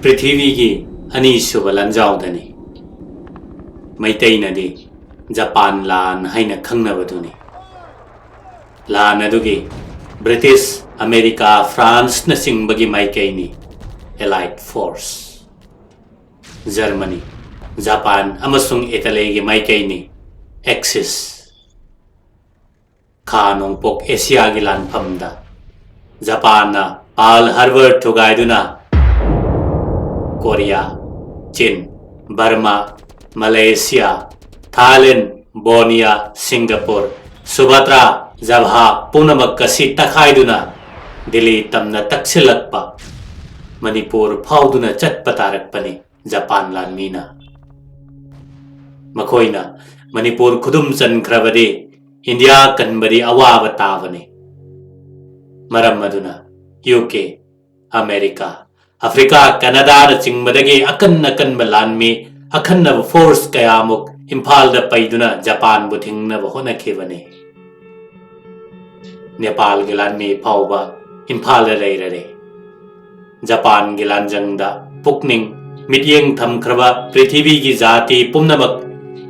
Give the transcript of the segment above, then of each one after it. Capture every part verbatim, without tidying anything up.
ꯄ꯭ꯔꯤꯊꯤꯕꯤꯒꯤ ꯑꯅꯤꯁꯨꯕ ꯂꯥꯟꯖꯥꯎꯗꯅꯤ꯫ ꯃꯩꯇꯩꯅꯗꯤ ꯖꯄꯥꯟ ꯂꯥꯟ ꯍꯥꯏꯅ ꯈꯪꯅꯕꯗꯨꯅꯤ꯫ ꯂꯥꯟ ꯑꯗꯨꯒꯤ ꯕ꯭ꯔꯤꯇꯤꯁ, ꯑꯃꯦꯔꯤꯀꯥ, ꯐ꯭ꯔꯥꯟꯁꯅꯆꯤꯡꯕꯒꯤ ꯃꯥꯏꯀꯩꯅꯤ ꯑꯦꯂꯥꯏꯠ ꯐꯣꯔꯁ꯫ ꯖꯔꯃꯅꯤ, ꯖꯄꯥꯟ ꯑꯃꯁꯨꯡ ꯏꯇꯥꯂꯤꯒꯤ ꯃꯥꯏꯀꯩꯅꯤ ꯑꯦꯛꯁꯤꯁ꯫ ꯈꯥ ꯅꯣꯡꯄꯣꯛ ꯑꯦꯁꯤꯌꯥꯒꯤ ꯂꯥꯟꯐꯝꯗ ꯖꯄꯥꯟꯅ ꯄꯥꯔꯜ ꯍꯥꯔꯕꯔ ꯊꯨꯒꯥꯏꯗꯨꯅ ꯀꯣꯔꯤꯌꯥ, ꯆꯤꯟ, ꯕꯔꯃꯥ, ꯃꯂꯦꯁꯤꯌꯥ, ꯊꯥꯏꯂꯦꯟ, ꯕꯣꯔꯅꯤꯌꯥ, ꯁꯤꯡꯒꯥꯄꯨꯔ, ꯁꯨꯃꯥꯇ꯭ꯔꯥ, ꯖꯚꯥ ꯄꯨꯝꯅꯃꯛ ꯑꯁꯤ ꯇꯛꯈꯥꯏꯗꯨꯅ ꯗꯤꯜꯂꯤ ꯇꯝꯅ ꯇꯛꯁꯤꯜꯂꯛꯄ ꯃꯅꯤꯄꯨꯔ ꯐꯥꯎꯗꯨꯅ ꯆꯠꯄ ꯇꯥꯔꯛꯄꯅꯤ ꯖꯄꯥꯟ ꯂꯥꯟꯃꯤꯅ꯫ ꯃꯈꯣꯏꯅ ꯃꯅꯤꯄꯨꯔ ꯈꯨꯗꯨꯝ ꯆꯟꯈ꯭ꯔꯕꯗꯤ ꯏꯟꯗꯤꯌꯥ ꯀꯟꯕꯗꯤ ꯑꯋꯥꯕ ꯇꯥꯕꯅꯤ꯫ ꯃꯔꯝ ꯑꯗꯨꯅ ꯌꯨ ꯀꯦ, ꯑꯃꯦꯔꯤꯀꯥ, ꯑꯐ꯭ꯔꯤꯀꯥ, ꯀꯅꯥꯗꯥꯅꯆꯤꯡꯕꯗꯒꯤ ꯑꯀꯟ ꯑꯀꯟꯕ ꯂꯥꯟꯃꯤ, ꯑꯈꯟꯅꯕ ꯐꯣꯔꯁ ꯀꯌꯥꯃꯨꯛ ꯏꯝꯐꯥꯜꯗ ꯄꯩꯗꯨꯅ ꯖꯄꯥꯟꯕꯨ ꯊꯤꯡꯅꯕ ꯍꯣꯠꯅꯈꯤꯕꯅꯤ꯫ ꯅꯦꯄꯥꯜꯒꯤ ꯂꯥꯟꯃꯤ ꯐꯥꯎꯕ ꯏꯝꯐꯥꯜꯗ ꯂꯩꯔꯔꯦ꯫ ꯖꯄꯥꯟꯒꯤ ꯂꯥꯟꯖꯪꯗ ꯄꯨꯛꯅꯤꯡ ꯃꯤꯠꯌꯦꯡ ꯊꯝꯈ꯭ꯔꯕ ꯄ꯭ꯔꯤꯊꯤꯕꯤꯒꯤ ꯖꯥꯇꯤ ꯄꯨꯝꯅꯃꯛ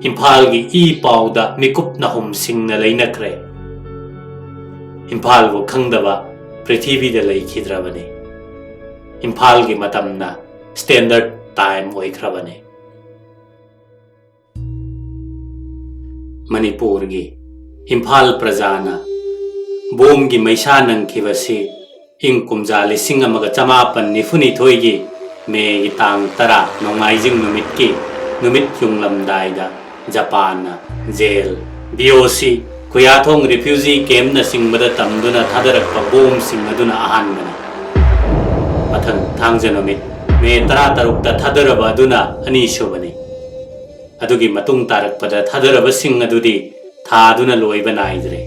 ꯏꯝꯐꯥꯜꯒꯤ ꯏ ꯄꯥꯎꯗ ꯃꯤꯀꯨꯞ ꯅꯥꯍꯨꯝꯁꯤꯡꯅ ꯂꯩꯅꯈ꯭ꯔꯦ꯫ ꯏꯝꯐꯥꯜꯕꯨ ꯈꯪꯗꯕ ꯄ꯭ꯔꯤꯊꯤꯕꯤꯗ ꯂꯩꯈꯤꯗ꯭ꯔꯕꯅꯤ꯫ ꯏꯝꯐꯥꯜꯒꯤ ꯃꯇꯝꯅ ꯁ꯭ꯇꯦꯟꯗꯔꯠ ꯇꯥꯏꯝ ꯑꯣꯏꯈ꯭ꯔꯕꯅꯤ꯫ ꯃꯅꯤꯄꯨꯔꯒꯤ ꯏꯝꯐꯥꯜ ꯄ꯭ꯔꯖꯥꯅ ꯕꯣꯝꯒꯤ ꯃꯩꯁꯥ ꯅꯪꯈꯤꯕꯁꯤ ꯏꯪ ꯀꯨꯝꯖꯥ ꯂꯤꯁꯤꯡ ꯑꯃꯒ ꯆꯃꯥꯄꯟ ꯅꯤꯐꯨꯅꯤꯊꯣꯏꯒꯤ ꯃꯦꯒꯤ ꯇꯥꯡ ꯇꯔꯥ ꯅꯣꯡꯃꯥꯏꯖꯤꯡ ꯅꯨꯃꯤꯠꯀꯤ ꯅꯨꯃꯤꯠ ꯌꯨꯡꯂꯝꯗꯥꯏꯗ ꯖꯄꯥꯟꯅ ꯖꯦꯜ, ꯕꯤ ꯑꯣ ꯁꯤ, ꯈꯨꯌꯥꯊꯣꯡ ꯔꯤꯐ꯭ꯌꯨꯖꯤ ꯀꯦꯝꯞꯅꯆꯤꯡꯕꯗ ꯇꯝꯗꯨꯅ ꯊꯥꯗꯔꯛꯄ ꯕꯣꯝꯁꯤꯡ ꯑꯗꯨꯅ ꯑꯍꯥꯟꯕꯅꯤ꯫ ꯃꯊꯪ ꯊꯥꯡꯖ ꯅꯨꯃꯤꯠ ꯃꯦ ꯇꯔꯥꯇꯔꯨꯛꯇ ꯊꯥꯗꯔꯕ ꯑꯗꯨꯅ ꯑꯅꯤꯁꯨꯕꯅꯤ꯫ ꯑꯗꯨꯒꯤ ꯃꯇꯨꯡ ꯇꯥꯔꯛꯄꯗ ꯊꯥꯗꯔꯕꯁꯤꯡ ꯑꯗꯨꯗꯤ ꯊꯥꯗꯨꯅ ꯂꯣꯏꯕ ꯅꯥꯏꯗ꯭ꯔꯦ꯫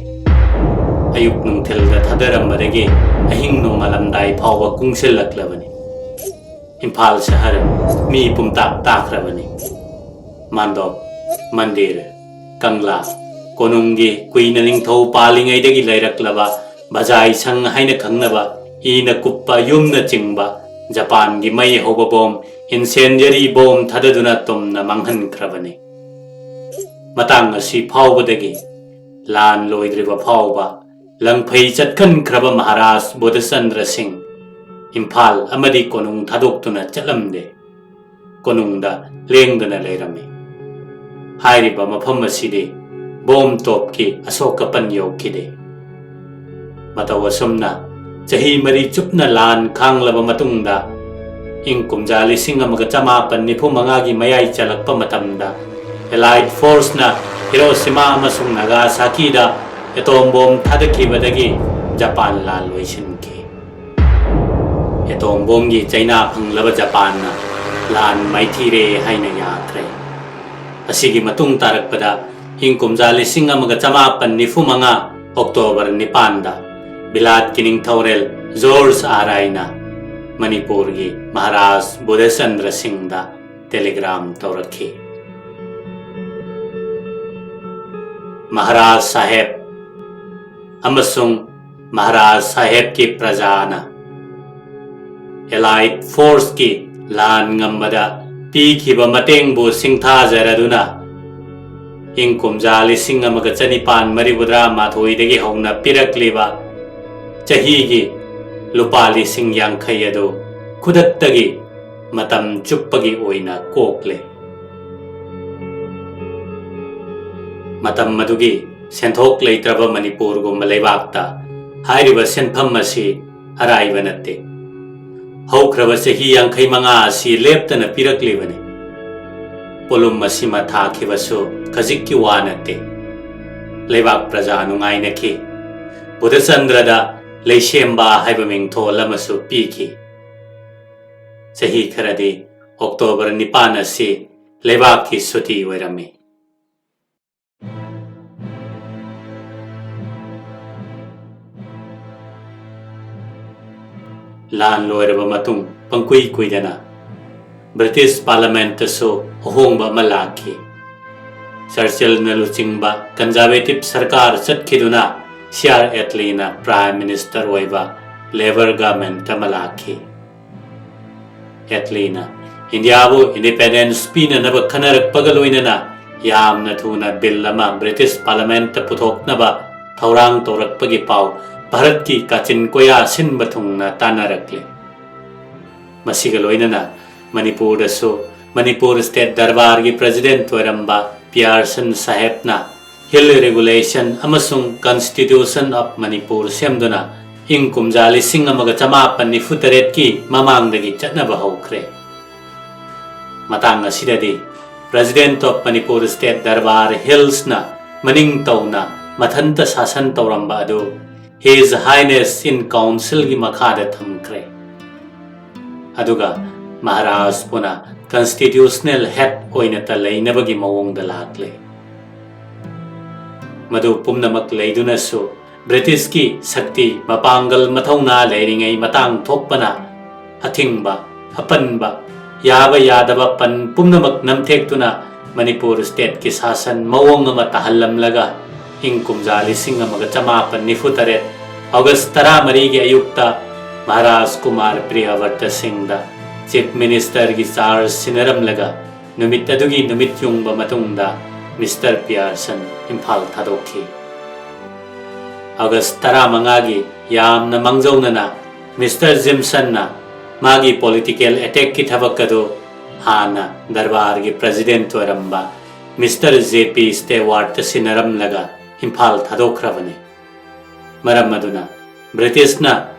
ꯑꯌꯨꯛ ꯅꯨꯡꯊꯤꯜꯗ ꯊꯥꯗꯔꯝꯕꯗꯒꯤ ꯑꯍꯤꯡ ꯅꯣꯡꯉꯥꯜꯂꯝꯗꯥꯏ ꯐꯥꯎꯕ ꯀꯨꯡꯁꯤꯜꯂꯛꯂꯕꯅꯤ꯫ ꯏꯝꯐꯥꯜ ꯁꯍꯔ ꯃꯤ ꯄꯨꯝꯇꯥꯛ ꯇꯥꯈ꯭ꯔꯕꯅꯤ꯫ ꯃꯥꯟꯗꯣꯞ, ꯃꯟꯗꯤꯔ, ꯀꯪꯂꯥ, ꯀꯣꯅꯨꯡꯒꯤ ꯀꯨꯏꯅ ꯅꯤꯡꯊꯧ ꯄꯥꯜꯂꯤꯉꯩꯗꯒꯤ ꯂꯩꯔꯛꯂꯕ ꯕꯖꯥꯏ ꯁꯪ ꯍꯥꯏꯅ ꯈꯪꯅꯕ ꯏꯅ ꯀꯨꯞꯄ ꯌꯨꯝꯅꯆꯤꯡꯕ ꯖꯄꯥꯟꯒꯤ ꯃꯩ ꯍꯧꯕ ꯕꯣꯝ, incendiary ꯕꯣꯝ ꯊꯥꯗꯗꯨꯅ ꯇꯨꯝꯅ ꯃꯥꯡꯍꯟꯈ꯭ꯔꯕꯅꯤ꯫ ꯃꯇꯥꯡ ꯑꯁꯤ ꯐꯥꯎꯕꯗꯒꯤ ꯂꯥꯟ ꯂꯣꯏꯗ꯭ꯔꯤꯕ ꯐꯥꯎꯕ ꯂꯪꯐꯩ ꯆꯠꯈꯟꯈ꯭ꯔꯕ ꯃꯍꯥꯔꯥꯖ ꯕꯣꯙꯆꯟꯗ꯭ꯔ ꯁꯤꯡ ꯏꯝꯐꯥꯜ ꯑꯃꯗꯤ ꯀꯣꯅꯨꯡ ꯊꯥꯗꯣꯛꯇꯨꯅ ꯆꯠꯂꯝꯗꯦ꯫ ꯀꯣꯅꯨꯡꯗ ꯂꯦꯡꯗꯅ ꯂꯩꯔꯝꯃꯤ꯫ ꯍꯥꯏꯔꯤꯕ ꯃꯐꯝ ꯑꯁꯤꯗꯤ ꯕꯣꯝ ꯇꯣꯞꯀꯤ ꯑꯁꯣꯛ ꯑꯄꯟ ꯌꯧꯈꯤꯗꯦ꯫ ꯃꯇꯧ ꯑꯁꯨꯝꯅ ꯆꯍꯤ ꯃꯔꯤ ꯆꯨꯞꯅ ꯂꯥꯟ ꯈꯥꯡꯂꯕ ꯃꯇꯨꯡꯗ, ꯏꯪ ꯀꯨꯝꯖꯥ ꯂꯤꯁꯤꯡ ꯑꯃꯒ ꯆꯃꯥꯄꯟ ꯅꯤꯐꯨ ꯃꯉꯥꯒꯤ ꯃꯌꯥꯏ ꯆꯜꯂꯛꯄ ꯃꯇꯝꯗ, Allied Forceꯅ ꯍꯤꯔꯣꯁꯤꯃꯥ ꯑꯃꯁꯨꯡ ꯅꯥꯒꯥꯁꯥꯀꯤꯗ ꯑꯦꯇꯣꯝ ꯕꯣꯝ ꯊꯥꯗꯈꯤꯕꯗꯒꯤ ꯖꯄꯥꯟ ꯂꯥꯟ ꯂꯣꯏꯁꯤꯟꯈꯤ꯫ ꯑꯦꯇꯣꯝ ꯕꯣꯝꯒꯤ ꯆꯩꯅꯥ ꯐꯪꯂꯕ ꯖꯄꯥꯟꯅ ꯂꯥꯟ ꯃꯥꯏꯊꯤꯔꯦ ꯍꯥꯏꯅ ꯌꯥꯈ꯭ꯔꯦ꯫ ꯑꯁꯤꯒꯤ ꯃꯇꯨꯡ ꯇꯥꯔꯛꯄꯗ, ꯏꯪ ꯀꯨꯝꯖꯥ ꯂꯤꯁꯤꯡ ꯑꯃꯒ ꯆꯃꯥꯄꯟ ꯅꯤꯐꯨ ꯃꯉꯥ October ꯅꯤꯄꯥꯟꯗ ꯕꯤꯂꯥꯠꯀꯤ ꯅꯤꯡꯊꯧꯔꯦꯜ ꯖꯣꯔꯖ ꯑꯥꯔ ꯑꯥꯏꯅ ꯃꯅꯤꯄꯨꯔꯒꯤ ꯃꯍꯥꯔꯥꯖ ꯕꯣꯙꯆꯟꯗ꯭ꯔ ꯁꯤꯡꯗ telegram ꯇꯧꯔꯛꯈꯤ꯫ ꯃꯍꯥꯔꯥꯖ ꯁꯥꯍꯦꯕ ꯑꯃꯁꯨꯡ ꯃꯍꯥꯔꯥꯖ ꯁꯥꯍꯦꯕꯀꯤ ꯄ꯭ꯔꯖꯥꯅ Allied Forceꯀꯤ ꯂꯥꯟ ꯉꯝꯕꯗ ꯄꯤꯈꯤꯕ ꯃꯇꯦꯡꯕꯨ ꯁꯤꯡꯊꯥꯖꯔꯗꯨꯅ, ꯏꯪ ꯀꯨꯝꯖꯥ ꯂꯤꯁꯤꯡ ꯑꯃꯒ ꯆꯅꯤꯄꯥꯟ ꯃꯔꯤꯐꯨꯇꯔꯥ ꯃꯥꯊꯣꯏꯗꯒꯤ ꯍꯧꯅ ꯄꯤꯔꯛꯂꯤꯕ ꯆꯍꯤꯒꯤ ꯂꯨꯄꯥ ꯂꯤꯁꯤꯡ ꯌꯥꯡꯈꯩ ꯑꯗꯨ ꯈꯨꯗꯛꯇꯒꯤ ꯃꯇꯝ ꯆꯨꯞꯄꯒꯤ ꯑꯣꯏꯅ ꯀꯣꯛꯂꯦ꯫ ꯃꯇꯝ ꯑꯗꯨꯒꯤ ꯁꯦꯟꯊꯣꯛ ꯂꯩꯇ꯭ꯔꯕ ꯃꯅꯤꯄꯨꯔꯒꯨꯝꯕ ꯂꯩꯕꯥꯛꯇ ꯍꯥꯏꯔꯤꯕ ꯁꯦꯟꯐꯝ ꯑꯁꯤ ꯑꯔꯥꯏꯕ ꯅꯠꯇꯦ꯫ ꯍꯧꯈ꯭ꯔꯕ ꯆꯍꯤ ꯌꯥꯡꯈꯩ ꯃꯉꯥ ꯑꯁꯤ ꯂꯦꯞꯇꯅ ꯄꯤꯔꯛꯂꯤꯕꯅꯤ꯫ ꯄꯣꯠꯂꯨꯝ ꯑꯁꯤꯃ ꯊꯥꯈꯤꯕꯁꯨ ꯈꯖꯤꯛꯀꯤ ꯋꯥ ꯅꯠꯇꯦ꯫ ꯂꯩꯕꯥꯛ ꯄ꯭ꯔꯖꯥ ꯅꯨꯡꯉꯥꯏꯅꯈꯤ꯫ ꯕꯨꯙꯆꯟꯗ꯭ꯔꯗ ꯂꯩꯁꯦꯝꯕ ꯍꯥꯏꯕ ꯃꯤꯡꯊꯣꯜ ꯑꯃꯁꯨ ꯄꯤꯈꯤ꯫ ꯆꯍꯤ ꯈꯔꯗꯤ October ꯅꯤꯄꯥꯟ ꯑꯁꯤ ꯂꯩꯕꯥꯛꯀꯤ ꯁꯨꯇꯤ ꯑꯣꯏꯔꯝꯃꯤ꯫ ꯂꯥꯟ ꯂꯣꯏꯔꯕ ꯃꯇꯨꯡ ꯄꯪꯀꯨꯏ ꯀꯨꯏꯗꯅ British Parliamentꯇꯁꯨ ꯑꯍꯣꯡꯕ ꯑꯃ ꯂꯥꯛꯈꯤ꯫ ꯆꯔꯆꯤꯜꯅ ꯂꯨꯆꯤꯡꯕ Conservative ꯁꯔꯀꯥꯔ ꯆꯠꯈꯤꯗꯨꯅ ꯁꯤ ꯑꯥꯔ ꯑꯦꯠꯂꯤꯅ Prime Minister ꯑꯣꯏꯕ Labour Government ꯑꯃ ꯂꯥꯛꯈꯤ꯫ ꯑꯦꯠꯂꯤꯅ ꯏꯟꯗꯤꯌꯥꯕꯨ ꯏꯟꯗꯤꯄꯦꯟꯗꯦꯟꯁ ꯄꯤꯅꯅꯕ ꯈꯟꯅꯔꯛꯄꯒ ꯂꯣꯏꯅꯅ ꯌꯥꯝꯅ ꯊꯨꯅ ꯕꯤꯜ ꯑꯃ ꯕ꯭ꯔꯤꯇꯤꯁ ꯄꯥꯔꯂꯃꯦꯟꯠꯇ ꯄꯨꯊꯣꯛꯅꯕ ꯊꯧꯔꯥꯡ ꯇꯧꯔꯛꯄꯒꯤ ꯄꯥꯎ ꯚꯥꯔꯠꯀꯤ ꯀꯥꯆꯤꯟ ꯀꯣꯌꯥ ꯁꯤꯟꯕ ꯊꯨꯡꯅ ꯇꯥꯟꯅꯔꯛꯂꯦ꯫ ꯃꯁꯤꯒ ꯂꯣꯏꯅꯅ ꯃꯅꯤꯄꯨꯔꯗꯁꯨ ꯃꯅꯤꯄꯨꯔ ꯁ꯭ꯇꯦꯠ ꯗꯔꯕꯥꯔꯒꯤ ꯄ꯭ꯔꯦꯁꯤꯗꯦꯟꯠ ꯑꯣꯏꯔꯝꯕ ꯄꯤꯌꯥꯔꯁꯟ ꯁꯥꯍꯦꯕꯅ ꯍꯤꯜ ꯔꯤꯒꯨꯂꯦꯁꯟ ꯑꯃꯁꯨꯡ ꯀꯟꯁꯇꯤꯇ꯭ꯌꯨꯁꯟ ꯑꯣꯐ ꯃꯅꯤꯄꯨꯔ ꯁꯦꯝꯗꯨꯅ ꯏꯪ ꯀꯨꯝꯖꯥ ꯂꯤꯁꯤꯡ ꯑꯃꯒ ꯆꯃꯥꯄꯟ ꯅꯤꯐꯨ ꯇꯔꯦꯠꯀꯤ ꯃꯃꯥꯡꯗꯒꯤ ꯆꯠꯅꯕ ꯍꯧꯈ꯭ꯔꯦ꯫ ꯃꯇꯥꯡ ꯑꯁꯤꯗꯗꯤ president of Manipur state darbar ꯍꯤꯜꯁꯅ ꯃꯅꯤꯡ ꯇꯧꯅ ꯃꯊꯟꯇ ꯁꯥꯁꯟ ꯇꯧꯔꯝꯕ ꯑꯗꯨ His Highness in Councilꯒꯤ ꯃꯈꯥꯗ ꯊꯝꯈ꯭ꯔꯦ꯫ ꯑꯗꯨꯒ ꯃꯍꯥꯔꯥꯖꯄꯨꯅ ꯀꯟꯁꯇꯤꯇ꯭ꯌꯨꯁꯅꯦꯜ ꯍꯦꯗ ꯑꯣꯏꯅꯇ ꯂꯩꯅꯕꯒꯤ ꯃꯑꯣꯡꯗ ꯂꯥꯛꯂꯦ꯫ ꯃꯗꯨ ꯄꯨꯝꯅꯃꯛ ꯂꯩꯗꯨꯅꯁꯨ ꯕ꯭ꯔꯤꯇꯤꯁꯀꯤ ꯁꯛꯇꯤ ꯃꯄꯥꯡꯒꯜ ꯃꯊꯧꯅꯥ ꯂꯩꯔꯤꯉꯩ ꯃꯇꯥꯡ ꯊꯣꯛꯄꯅ ꯑꯊꯤꯡꯕ, ꯑꯄꯟꯕ, ꯌꯥꯕ ꯌꯥꯗꯕ ꯄꯟ ꯄꯨꯝꯅꯃꯛ ꯅꯝꯊꯦꯛꯇꯨꯅ ꯃꯅꯤꯄꯨꯔ ꯁ꯭ꯇꯦꯠꯀꯤ ꯁꯥꯁꯟ ꯃꯑꯣꯡ ꯑꯃ ꯇꯥꯍꯜꯂꯝꯂꯒ ꯏꯪ ꯀꯨꯝꯖꯥ ꯂꯤꯁꯤꯡ ꯑꯃꯒ ꯆꯃꯥꯄꯟ ꯅꯤꯐꯨ ꯇꯔꯦꯠ ꯑꯣꯒꯁ ꯇꯔꯥꯃꯔꯤꯒꯤ ꯑꯌꯨꯛꯇ ꯃꯍꯥꯔꯥꯖ ꯀꯨꯃꯥꯔ ꯄ꯭ꯔꯤꯌꯥꯕꯔꯇ ꯁꯤꯡꯗ ꯆꯤꯐ ꯃꯤꯅꯤꯁꯇꯔꯒꯤ ꯆꯥꯔꯖ ꯁꯤꯟꯅꯔꯝꯂꯒ ꯅꯨꯃꯤꯠ ꯑꯗꯨꯒꯤ ꯅꯨꯃꯤꯠ ꯌꯨꯡꯕ ꯃꯇꯨꯡꯗ ꯃꯤꯁꯇꯔ ꯄꯤꯌꯥꯔꯁꯟ ꯏꯝꯐꯥꯜ ꯊꯥꯗꯣꯛꯈꯤ꯫ ꯑꯣꯒꯁ ꯇꯔꯥꯃꯉꯥꯒꯤ ꯌꯥꯝꯅ ꯃꯥꯡꯖꯧꯅꯅ ꯃꯤꯁꯇꯔ ꯖꯤꯝꯁꯟꯅ ꯃꯥꯒꯤ ꯄꯣꯂꯤꯇꯤꯀꯦꯜ ꯑꯦꯇꯦꯛꯀꯤ ꯊꯕꯛ ꯑꯗꯨ ꯍꯥꯟꯅ ꯗꯔꯕꯥꯔꯒꯤ ꯄ꯭ꯔꯦꯁꯤꯗꯦꯟꯠ ꯑꯣꯏꯔꯝꯕ ꯃꯤꯁꯇꯔ ꯖꯦ ꯄꯤ ꯁ꯭ꯇꯦꯋꯥꯔꯠꯇ ꯁꯤꯟꯅꯔꯝꯂꯒ ꯏꯝꯐꯥꯜ ꯊꯥꯗꯣꯛꯈ꯭ꯔꯕꯅꯤ꯫ ꯃꯔꯝ ꯑꯗꯨꯅ ꯕ꯭ꯔꯤꯇꯤꯁꯅ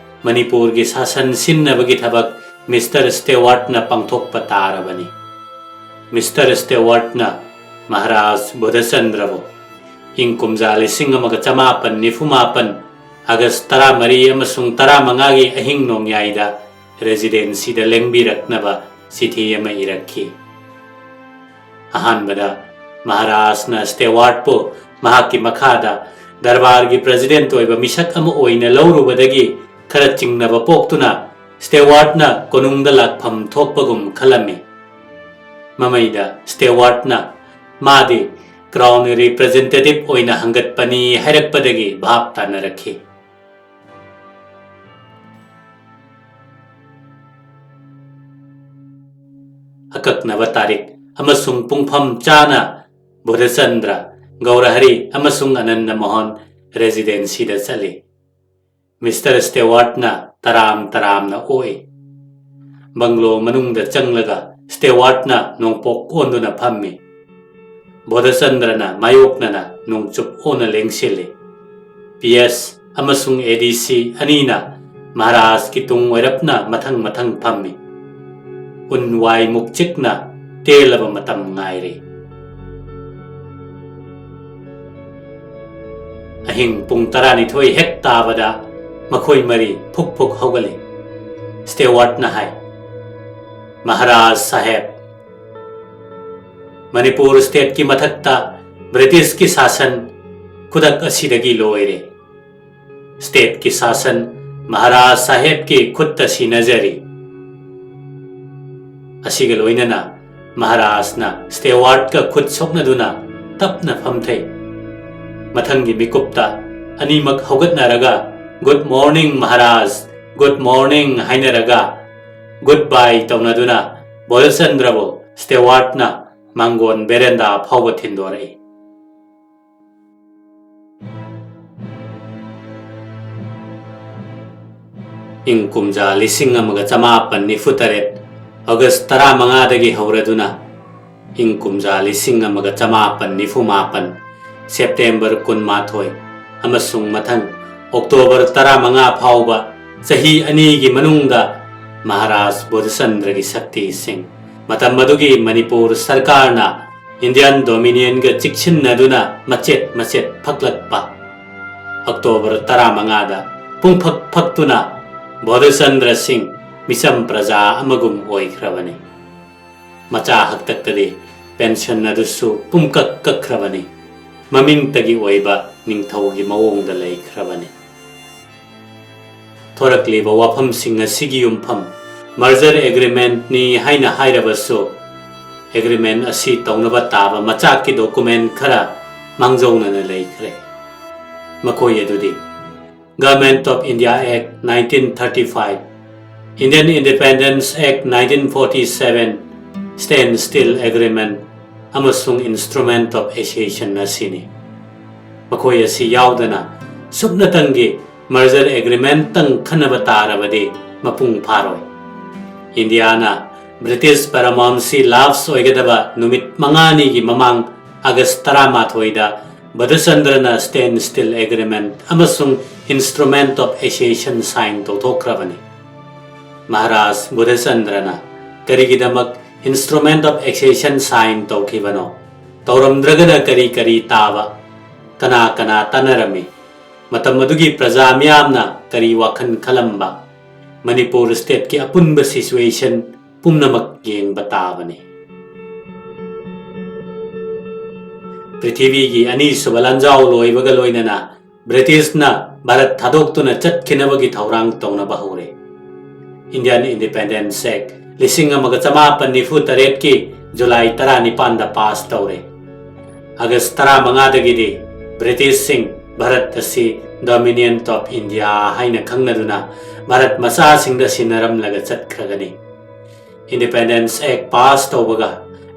ꯃꯅꯤꯄꯨꯔꯒꯤ ꯁꯥꯁꯟ ꯁꯤꯟꯅꯕꯒꯤ ꯊꯕꯛ ꯃꯤꯁꯇꯔ ꯁ꯭ꯇꯦꯋꯥꯔꯠꯅ ꯄꯥꯡꯊꯣꯛꯄ ꯇꯥꯔꯕꯅꯤ꯫ ꯃꯤꯁꯇꯔ ꯁ꯭ꯇꯦꯋꯥꯔꯠꯅ ꯃꯍꯥꯔꯥꯖ ꯕꯨꯙꯆꯟꯗ꯭ꯔꯕꯨ ꯏꯪ ꯀꯨꯝꯖꯥ ꯂꯤꯁꯤꯡ ꯑꯃꯒ ꯆꯃꯥꯄꯟ ꯅꯤꯐꯨ ꯃꯥꯄꯟ ꯑꯥꯒꯁ ꯇꯔꯥꯃꯔꯤ ꯑꯃꯁꯨꯡ ꯇꯔꯥꯃꯉꯥꯒꯤ ꯑꯍꯤꯡ ꯅꯣꯡꯌꯥꯏꯗ ꯔꯦꯁꯤꯗꯦꯟꯁꯤꯗ ꯂꯦꯡꯕꯤꯔꯛꯅꯕ ꯆꯤꯊꯤ ꯑꯃ ꯏꯔꯛꯈꯤ꯫ ꯑꯍꯥꯟꯕꯗ ꯃꯍꯥꯔꯥꯖꯅ ꯁ꯭ꯇꯦꯋꯥꯔꯠꯄꯨ ꯃꯍꯥꯛꯀꯤ ꯃꯈꯥꯗ ꯗꯔꯕꯥꯔꯒꯤ ꯄ꯭ꯔꯦꯁꯤꯗꯦꯟꯠ ꯑꯣꯏꯕ ꯃꯤꯁꯛ ꯑꯃ ꯑꯣꯏꯅ ꯂꯧꯔꯨꯕꯗꯒꯤ ꯈꯔ ꯆꯤꯡꯅꯕ ꯄꯣꯛꯇꯨꯅ ꯁ꯭ꯇꯦꯋꯥꯔꯠꯅ ꯀꯣꯅꯨꯡꯗ ꯂꯥꯛꯐꯝ ꯊꯣꯛꯄꯒꯨꯝ ꯈꯜꯂꯝꯃꯤ꯫ ꯃꯃꯩꯗ ꯁ꯭ꯇꯦꯋꯥꯔꯠꯅ ꯃꯥꯗꯤ ꯀ꯭ꯔꯥꯎꯟ ꯔꯤꯄ꯭ꯔꯦꯖꯦꯟꯇꯦꯇꯤꯚ ꯑꯣꯏꯅ ꯍꯪꯒꯠꯄꯅꯤ ꯍꯥꯏꯔꯛꯄꯗꯒꯤ ꯚꯥꯞ ꯇꯥꯅꯔꯛꯈꯤ꯫ ꯑꯀꯛꯅꯕ ꯇꯥꯔꯤꯛ ꯑꯃꯁꯨꯡ ꯄꯨꯡꯐꯝ ꯆꯥꯅ ꯕꯣꯙꯆꯟꯗ꯭ꯔ, ꯒꯧꯔꯍꯔꯤ ꯑꯃꯁꯨꯡ ꯑꯅꯟꯗ ꯃꯣꯍꯟ ꯔꯦꯁꯤꯗꯦꯟꯁꯤꯗ ꯆꯠꯂꯤ꯫ ꯃꯤꯁꯇꯔ ꯁ꯭ꯇꯦꯋꯥꯔꯠꯅ ꯇꯔꯥꯝ ꯇꯔꯥꯝꯅ ꯑꯣꯛꯏ꯫ ꯕꯪꯒ꯭ꯂꯣ ꯃꯅꯨꯡꯗ ꯆꯪꯂꯒ ꯁ꯭ꯇꯦꯋꯥꯔꯠꯅ ꯅꯣꯡꯄꯣꯛ ꯑꯣꯟꯗꯨꯅ ꯐꯝꯃꯤ꯫ ꯕꯣꯙꯆꯟꯗ꯭ꯔꯅ ꯃꯥꯌꯣꯛꯅꯅ ꯅꯣꯡꯆꯨꯞ ꯑꯣꯟꯅ ꯂꯦꯡꯁꯤꯜꯂꯤ꯫ ꯄꯤ ꯑꯦꯁ ꯑꯃꯁꯨꯡ ꯑꯦ ꯗꯤ ꯁꯤ ꯑꯅꯤꯅ ꯃꯍꯥꯔꯥꯖꯀꯤ ꯇꯨꯡ ꯑꯣꯏꯔꯞꯅ ꯃꯊꯪ ꯃꯊꯪ ꯐꯝꯃꯤ꯫ ꯎꯟ ꯋꯥꯏ ꯃꯨꯛꯆꯤꯛꯅ ꯇꯦꯜꯂꯕ ꯃꯇꯝ ꯉꯥꯏꯔꯤ꯫ ꯑꯍꯤꯡ ꯄꯨꯡ ꯇꯔꯥꯅꯤꯊꯣꯏ ꯍꯦꯛ ꯇꯥꯕꯗ ꯃꯈꯣꯏ ꯃꯔꯤ ꯐꯨꯛ ꯐꯨꯛ ꯍꯧꯒꯠꯂꯤ꯫ ꯁ꯭ꯇꯦꯋꯥꯔꯠꯅ ꯍꯥꯏ, "ꯃꯍꯥꯔꯥꯖ ꯁꯥꯍꯦꯕ, ꯃꯅꯤꯄꯨꯔ ꯁ꯭ꯇꯦꯠꯀꯤ ꯃꯊꯛꯇ ꯕ꯭ꯔꯤꯇꯤꯁꯀꯤ ꯁꯥꯁꯟ ꯈꯨꯗꯛ ꯑꯁꯤꯗꯒꯤ ꯂꯣꯏꯔꯦ꯫ ꯁ꯭ꯇꯦꯠꯀꯤ ꯁꯥꯁꯟ ꯃꯍꯥꯔꯥꯖ ꯁꯥꯍꯦꯕꯀꯤ ꯈꯨꯠꯇ ꯁꯤꯟꯅꯖꯔꯤ꯫" ꯑꯁꯤꯒ ꯂꯣꯏꯅꯅ ꯃꯍꯥꯔꯥꯖꯅ ꯁ꯭ꯇꯦꯋꯥꯔꯠꯀ ꯈꯨꯠ ꯁꯣꯛꯅꯗꯨꯅ ꯇꯞꯅ ꯐꯝꯊꯩ꯫ ꯃꯊꯪꯒꯤ ꯃꯤꯀꯨꯞꯇ ꯑꯅꯤꯃꯛ ꯍꯧꯒꯠꯅꯔꯒ, "Good morning, Maharaj, good morning" ꯍꯥꯏꯅꯔꯒ, ꯒꯨꯗ ꯕꯥꯏ ꯇꯧꯅꯗꯨꯅ ꯕꯣꯙꯆꯟꯗ꯭ꯔꯕꯨ ꯁ꯭ꯇꯦꯋꯥꯔꯠꯅ ꯃꯥꯡꯒꯣꯟ ꯕꯦꯔꯦꯟꯗꯥ ꯐꯥꯎꯕ ꯊꯤꯟꯗꯣꯔꯛꯏ꯫ ꯏꯪ ꯀꯨꯝꯖꯥ ꯂꯤꯁꯤꯡ ꯑꯃꯒ ꯆꯃꯥꯄꯟ ꯅꯤꯐꯨ ꯇꯔꯦꯠ, ꯑꯣꯒꯁ ꯇꯔꯥꯃꯉꯥꯗꯒꯤ ꯍꯧꯔꯗꯨꯅ ꯏꯪ ꯀꯨꯝꯖꯥ ꯂꯤꯁꯤꯡ ꯑꯃꯒ ꯆꯃꯥꯄꯟ ꯅꯤꯐꯨ ꯃꯥꯄꯟ, ꯁꯦꯞꯇꯦꯝꯕꯔ ꯀꯨꯟꯃꯥꯊꯣꯏ ꯑꯃꯁꯨꯡ ꯃꯊꯪ ꯑꯣꯛꯇꯣꯕꯔ ꯇꯔꯥꯃꯉꯥ ꯐꯥꯎꯕ ꯆꯍꯤ ꯑꯅꯤꯒꯤ ꯃꯅꯨꯡꯗ ꯃꯍꯥꯔꯥꯖ ꯕꯣꯙꯆꯟꯗ꯭ꯔꯒꯤ ꯁꯛꯇꯤꯁꯤꯡ, ꯃꯇꯝ ꯑꯗꯨꯒꯤ ꯃꯅꯤꯄꯨꯔ ꯁꯔꯀꯥꯔꯅ ꯏꯟꯗꯤꯌꯥꯟ ꯗꯣꯃꯤꯅꯤꯌꯟꯒ ꯆꯤꯛꯁꯤꯟꯅꯗꯨꯅ ꯃꯆꯦꯠ ꯃꯆꯦꯠ ꯐꯛꯂꯛꯄ, ꯑꯣꯛꯇꯣꯕꯔ ꯇꯔꯥꯃꯉꯥꯗ ꯄꯨꯡꯐꯛ ꯐꯛꯇꯨꯅ ꯕꯣꯙꯆꯟꯗ꯭ꯔ ꯁꯤꯡ ꯃꯤꯆꯝ ꯄ꯭ꯔꯖꯥ ꯑꯃꯒꯨꯝ ꯑꯣꯏꯈ꯭ꯔꯕꯅꯤ꯫ ꯃꯆꯥ ꯍꯥꯛꯇꯛꯇꯗꯤ ꯄꯦꯟꯁꯟ ꯑꯗꯨꯁꯨ ꯄꯨꯝꯀꯛ ꯀꯛꯈ꯭ꯔꯕꯅꯤ꯫ ꯃꯃꯤꯡꯇꯒꯤ ꯑꯣꯏꯕ ꯅꯤꯡꯊꯧꯒꯤ ꯃꯑꯣꯡꯗ ꯂꯩꯈ꯭ꯔꯕꯅꯤ꯫ ꯊꯣꯔꯛꯂꯤꯕ ꯋꯥꯐꯝꯁꯤꯡ ꯑꯁꯤꯒꯤ ꯌꯨꯝꯐꯝ ꯃꯔꯖꯔ ꯑꯦꯒ꯭ꯔꯤꯃꯦꯟꯠꯅꯤ ꯍꯥꯏꯅ ꯍꯥꯏꯔꯕꯁꯨ, ꯑꯦꯒ꯭ꯔꯤꯃꯦꯟꯠ ꯑꯁꯤ ꯇꯧꯅꯕ ꯇꯥꯕ ꯃꯆꯥꯛꯀꯤ ꯗꯣꯀꯨꯃꯦꯟꯠ ꯈꯔ ꯃꯥꯡꯖꯧꯅꯅ ꯂꯩꯈ꯭ꯔꯦ꯫ ꯃꯈꯣꯏ ꯑꯗꯨꯗꯤ: Government of India Act nineteen thirty-five, Indian Independence Act nineteen forty-seven, Standstill Agreement ꯑꯃꯁꯨꯡ Instrument of Accession ꯑꯁꯤꯅꯤ꯫ ꯃꯈꯣꯏ ꯑꯁꯤ ꯌꯥꯎꯗꯅ ꯁꯨꯞꯅꯇꯪꯒꯤ Merger Agreement ꯇꯪ ꯈꯟꯅꯕ ꯇꯥꯔꯕꯗꯤ ꯃꯄꯨꯡ ꯐꯥꯔꯣꯏ꯫ ꯏꯟꯗꯤꯌꯥꯅ ꯕ꯭ꯔꯤꯇꯤꯁ ꯄꯔꯥꯃꯥꯝꯁꯤ ꯂꯥꯞꯁ ꯑꯣꯏꯒꯗꯕ ꯅꯨꯃꯤꯠ ꯃꯉꯥꯅꯤꯒꯤ ꯃꯃꯥꯡ, ꯑꯥꯒꯁ ꯇꯔꯥꯃꯥꯊꯣꯏꯗ ꯕꯨꯙꯆꯟꯗ꯭ꯔꯅ Standstill Agreement ꯑꯃꯁꯨꯡ Instrument of Accession sign ꯇꯧꯊꯣꯛꯈ꯭ꯔꯕꯅꯤ꯫ Maharaj ꯕꯨꯙꯆꯟꯗ꯭ꯔꯅ ꯀꯔꯤꯒꯤꯗꯃꯛ Instrument of Accession sign ꯇꯧꯈꯤꯕꯅꯣ? ꯇꯧꯔꯝꯗ꯭ꯔꯒꯅ ꯀꯔꯤ ꯀꯔꯤ ꯇꯥꯕ? ꯀꯅꯥ ꯀꯅꯥ ꯇꯥꯟꯅꯔꯝꯃꯤ? ꯃꯇꯝ ꯑꯗꯨꯒꯤ ꯄ꯭ꯔꯖꯥ ꯃꯤꯌꯥꯝꯅ ꯀꯔꯤ ꯋꯥꯈꯜ ꯈꯜꯂꯝꯕ? ꯃꯅꯤꯄꯨꯔ stateꯀꯤ ꯑꯄꯨꯟꯕ situation ꯄꯨꯝꯅꯃꯛ ꯌꯦꯡꯕ ꯇꯥꯕꯅꯤ꯫ ꯄ꯭ꯔꯤꯊꯤꯕꯤꯒꯤ ꯑꯅꯤꯁꯨꯕ ꯂꯥꯟꯖꯥꯎ ꯂꯣꯏꯕꯒ ꯂꯣꯏꯅꯅ ꯕ꯭ꯔꯤꯇꯤꯁꯅ ꯚꯥꯔꯠ ꯊꯥꯗꯣꯛꯇꯨꯅ ꯆꯠꯈꯤꯅꯕꯒꯤ ꯊꯧꯔꯥꯡ ꯇꯧꯅꯕ ꯍꯧꯔꯦ꯫ Indian Independence Act ꯂꯤꯁꯤꯡ ꯑꯃꯒ ꯆꯃꯥꯄꯟ ꯅꯤꯐꯨ ꯇꯔꯦꯠꯀꯤ ꯖꯨꯂꯥꯏ ꯇꯔꯥꯅꯤꯄꯥꯟꯗ ꯄꯥꯁ ꯇꯧꯔꯦ꯫ ꯑꯥꯒꯁ ꯇꯔꯥꯃꯉꯥꯗꯒꯤꯗꯤ ꯕ꯭ꯔꯤꯇꯤꯁꯁꯤꯡ ꯚꯥꯔꯠ ꯑꯁꯤ Dominion of India ꯍꯥꯏꯅ ꯈꯪꯅꯗꯨꯅ ꯚꯥꯔꯠ ꯃꯆꯥꯁꯤꯡꯗ ꯁꯤꯟꯅꯔꯝꯂꯒ ꯆꯠꯈ꯭ꯔꯒꯅꯤ꯫ Independence Act ꯄꯥꯁ ꯇꯧꯕꯒ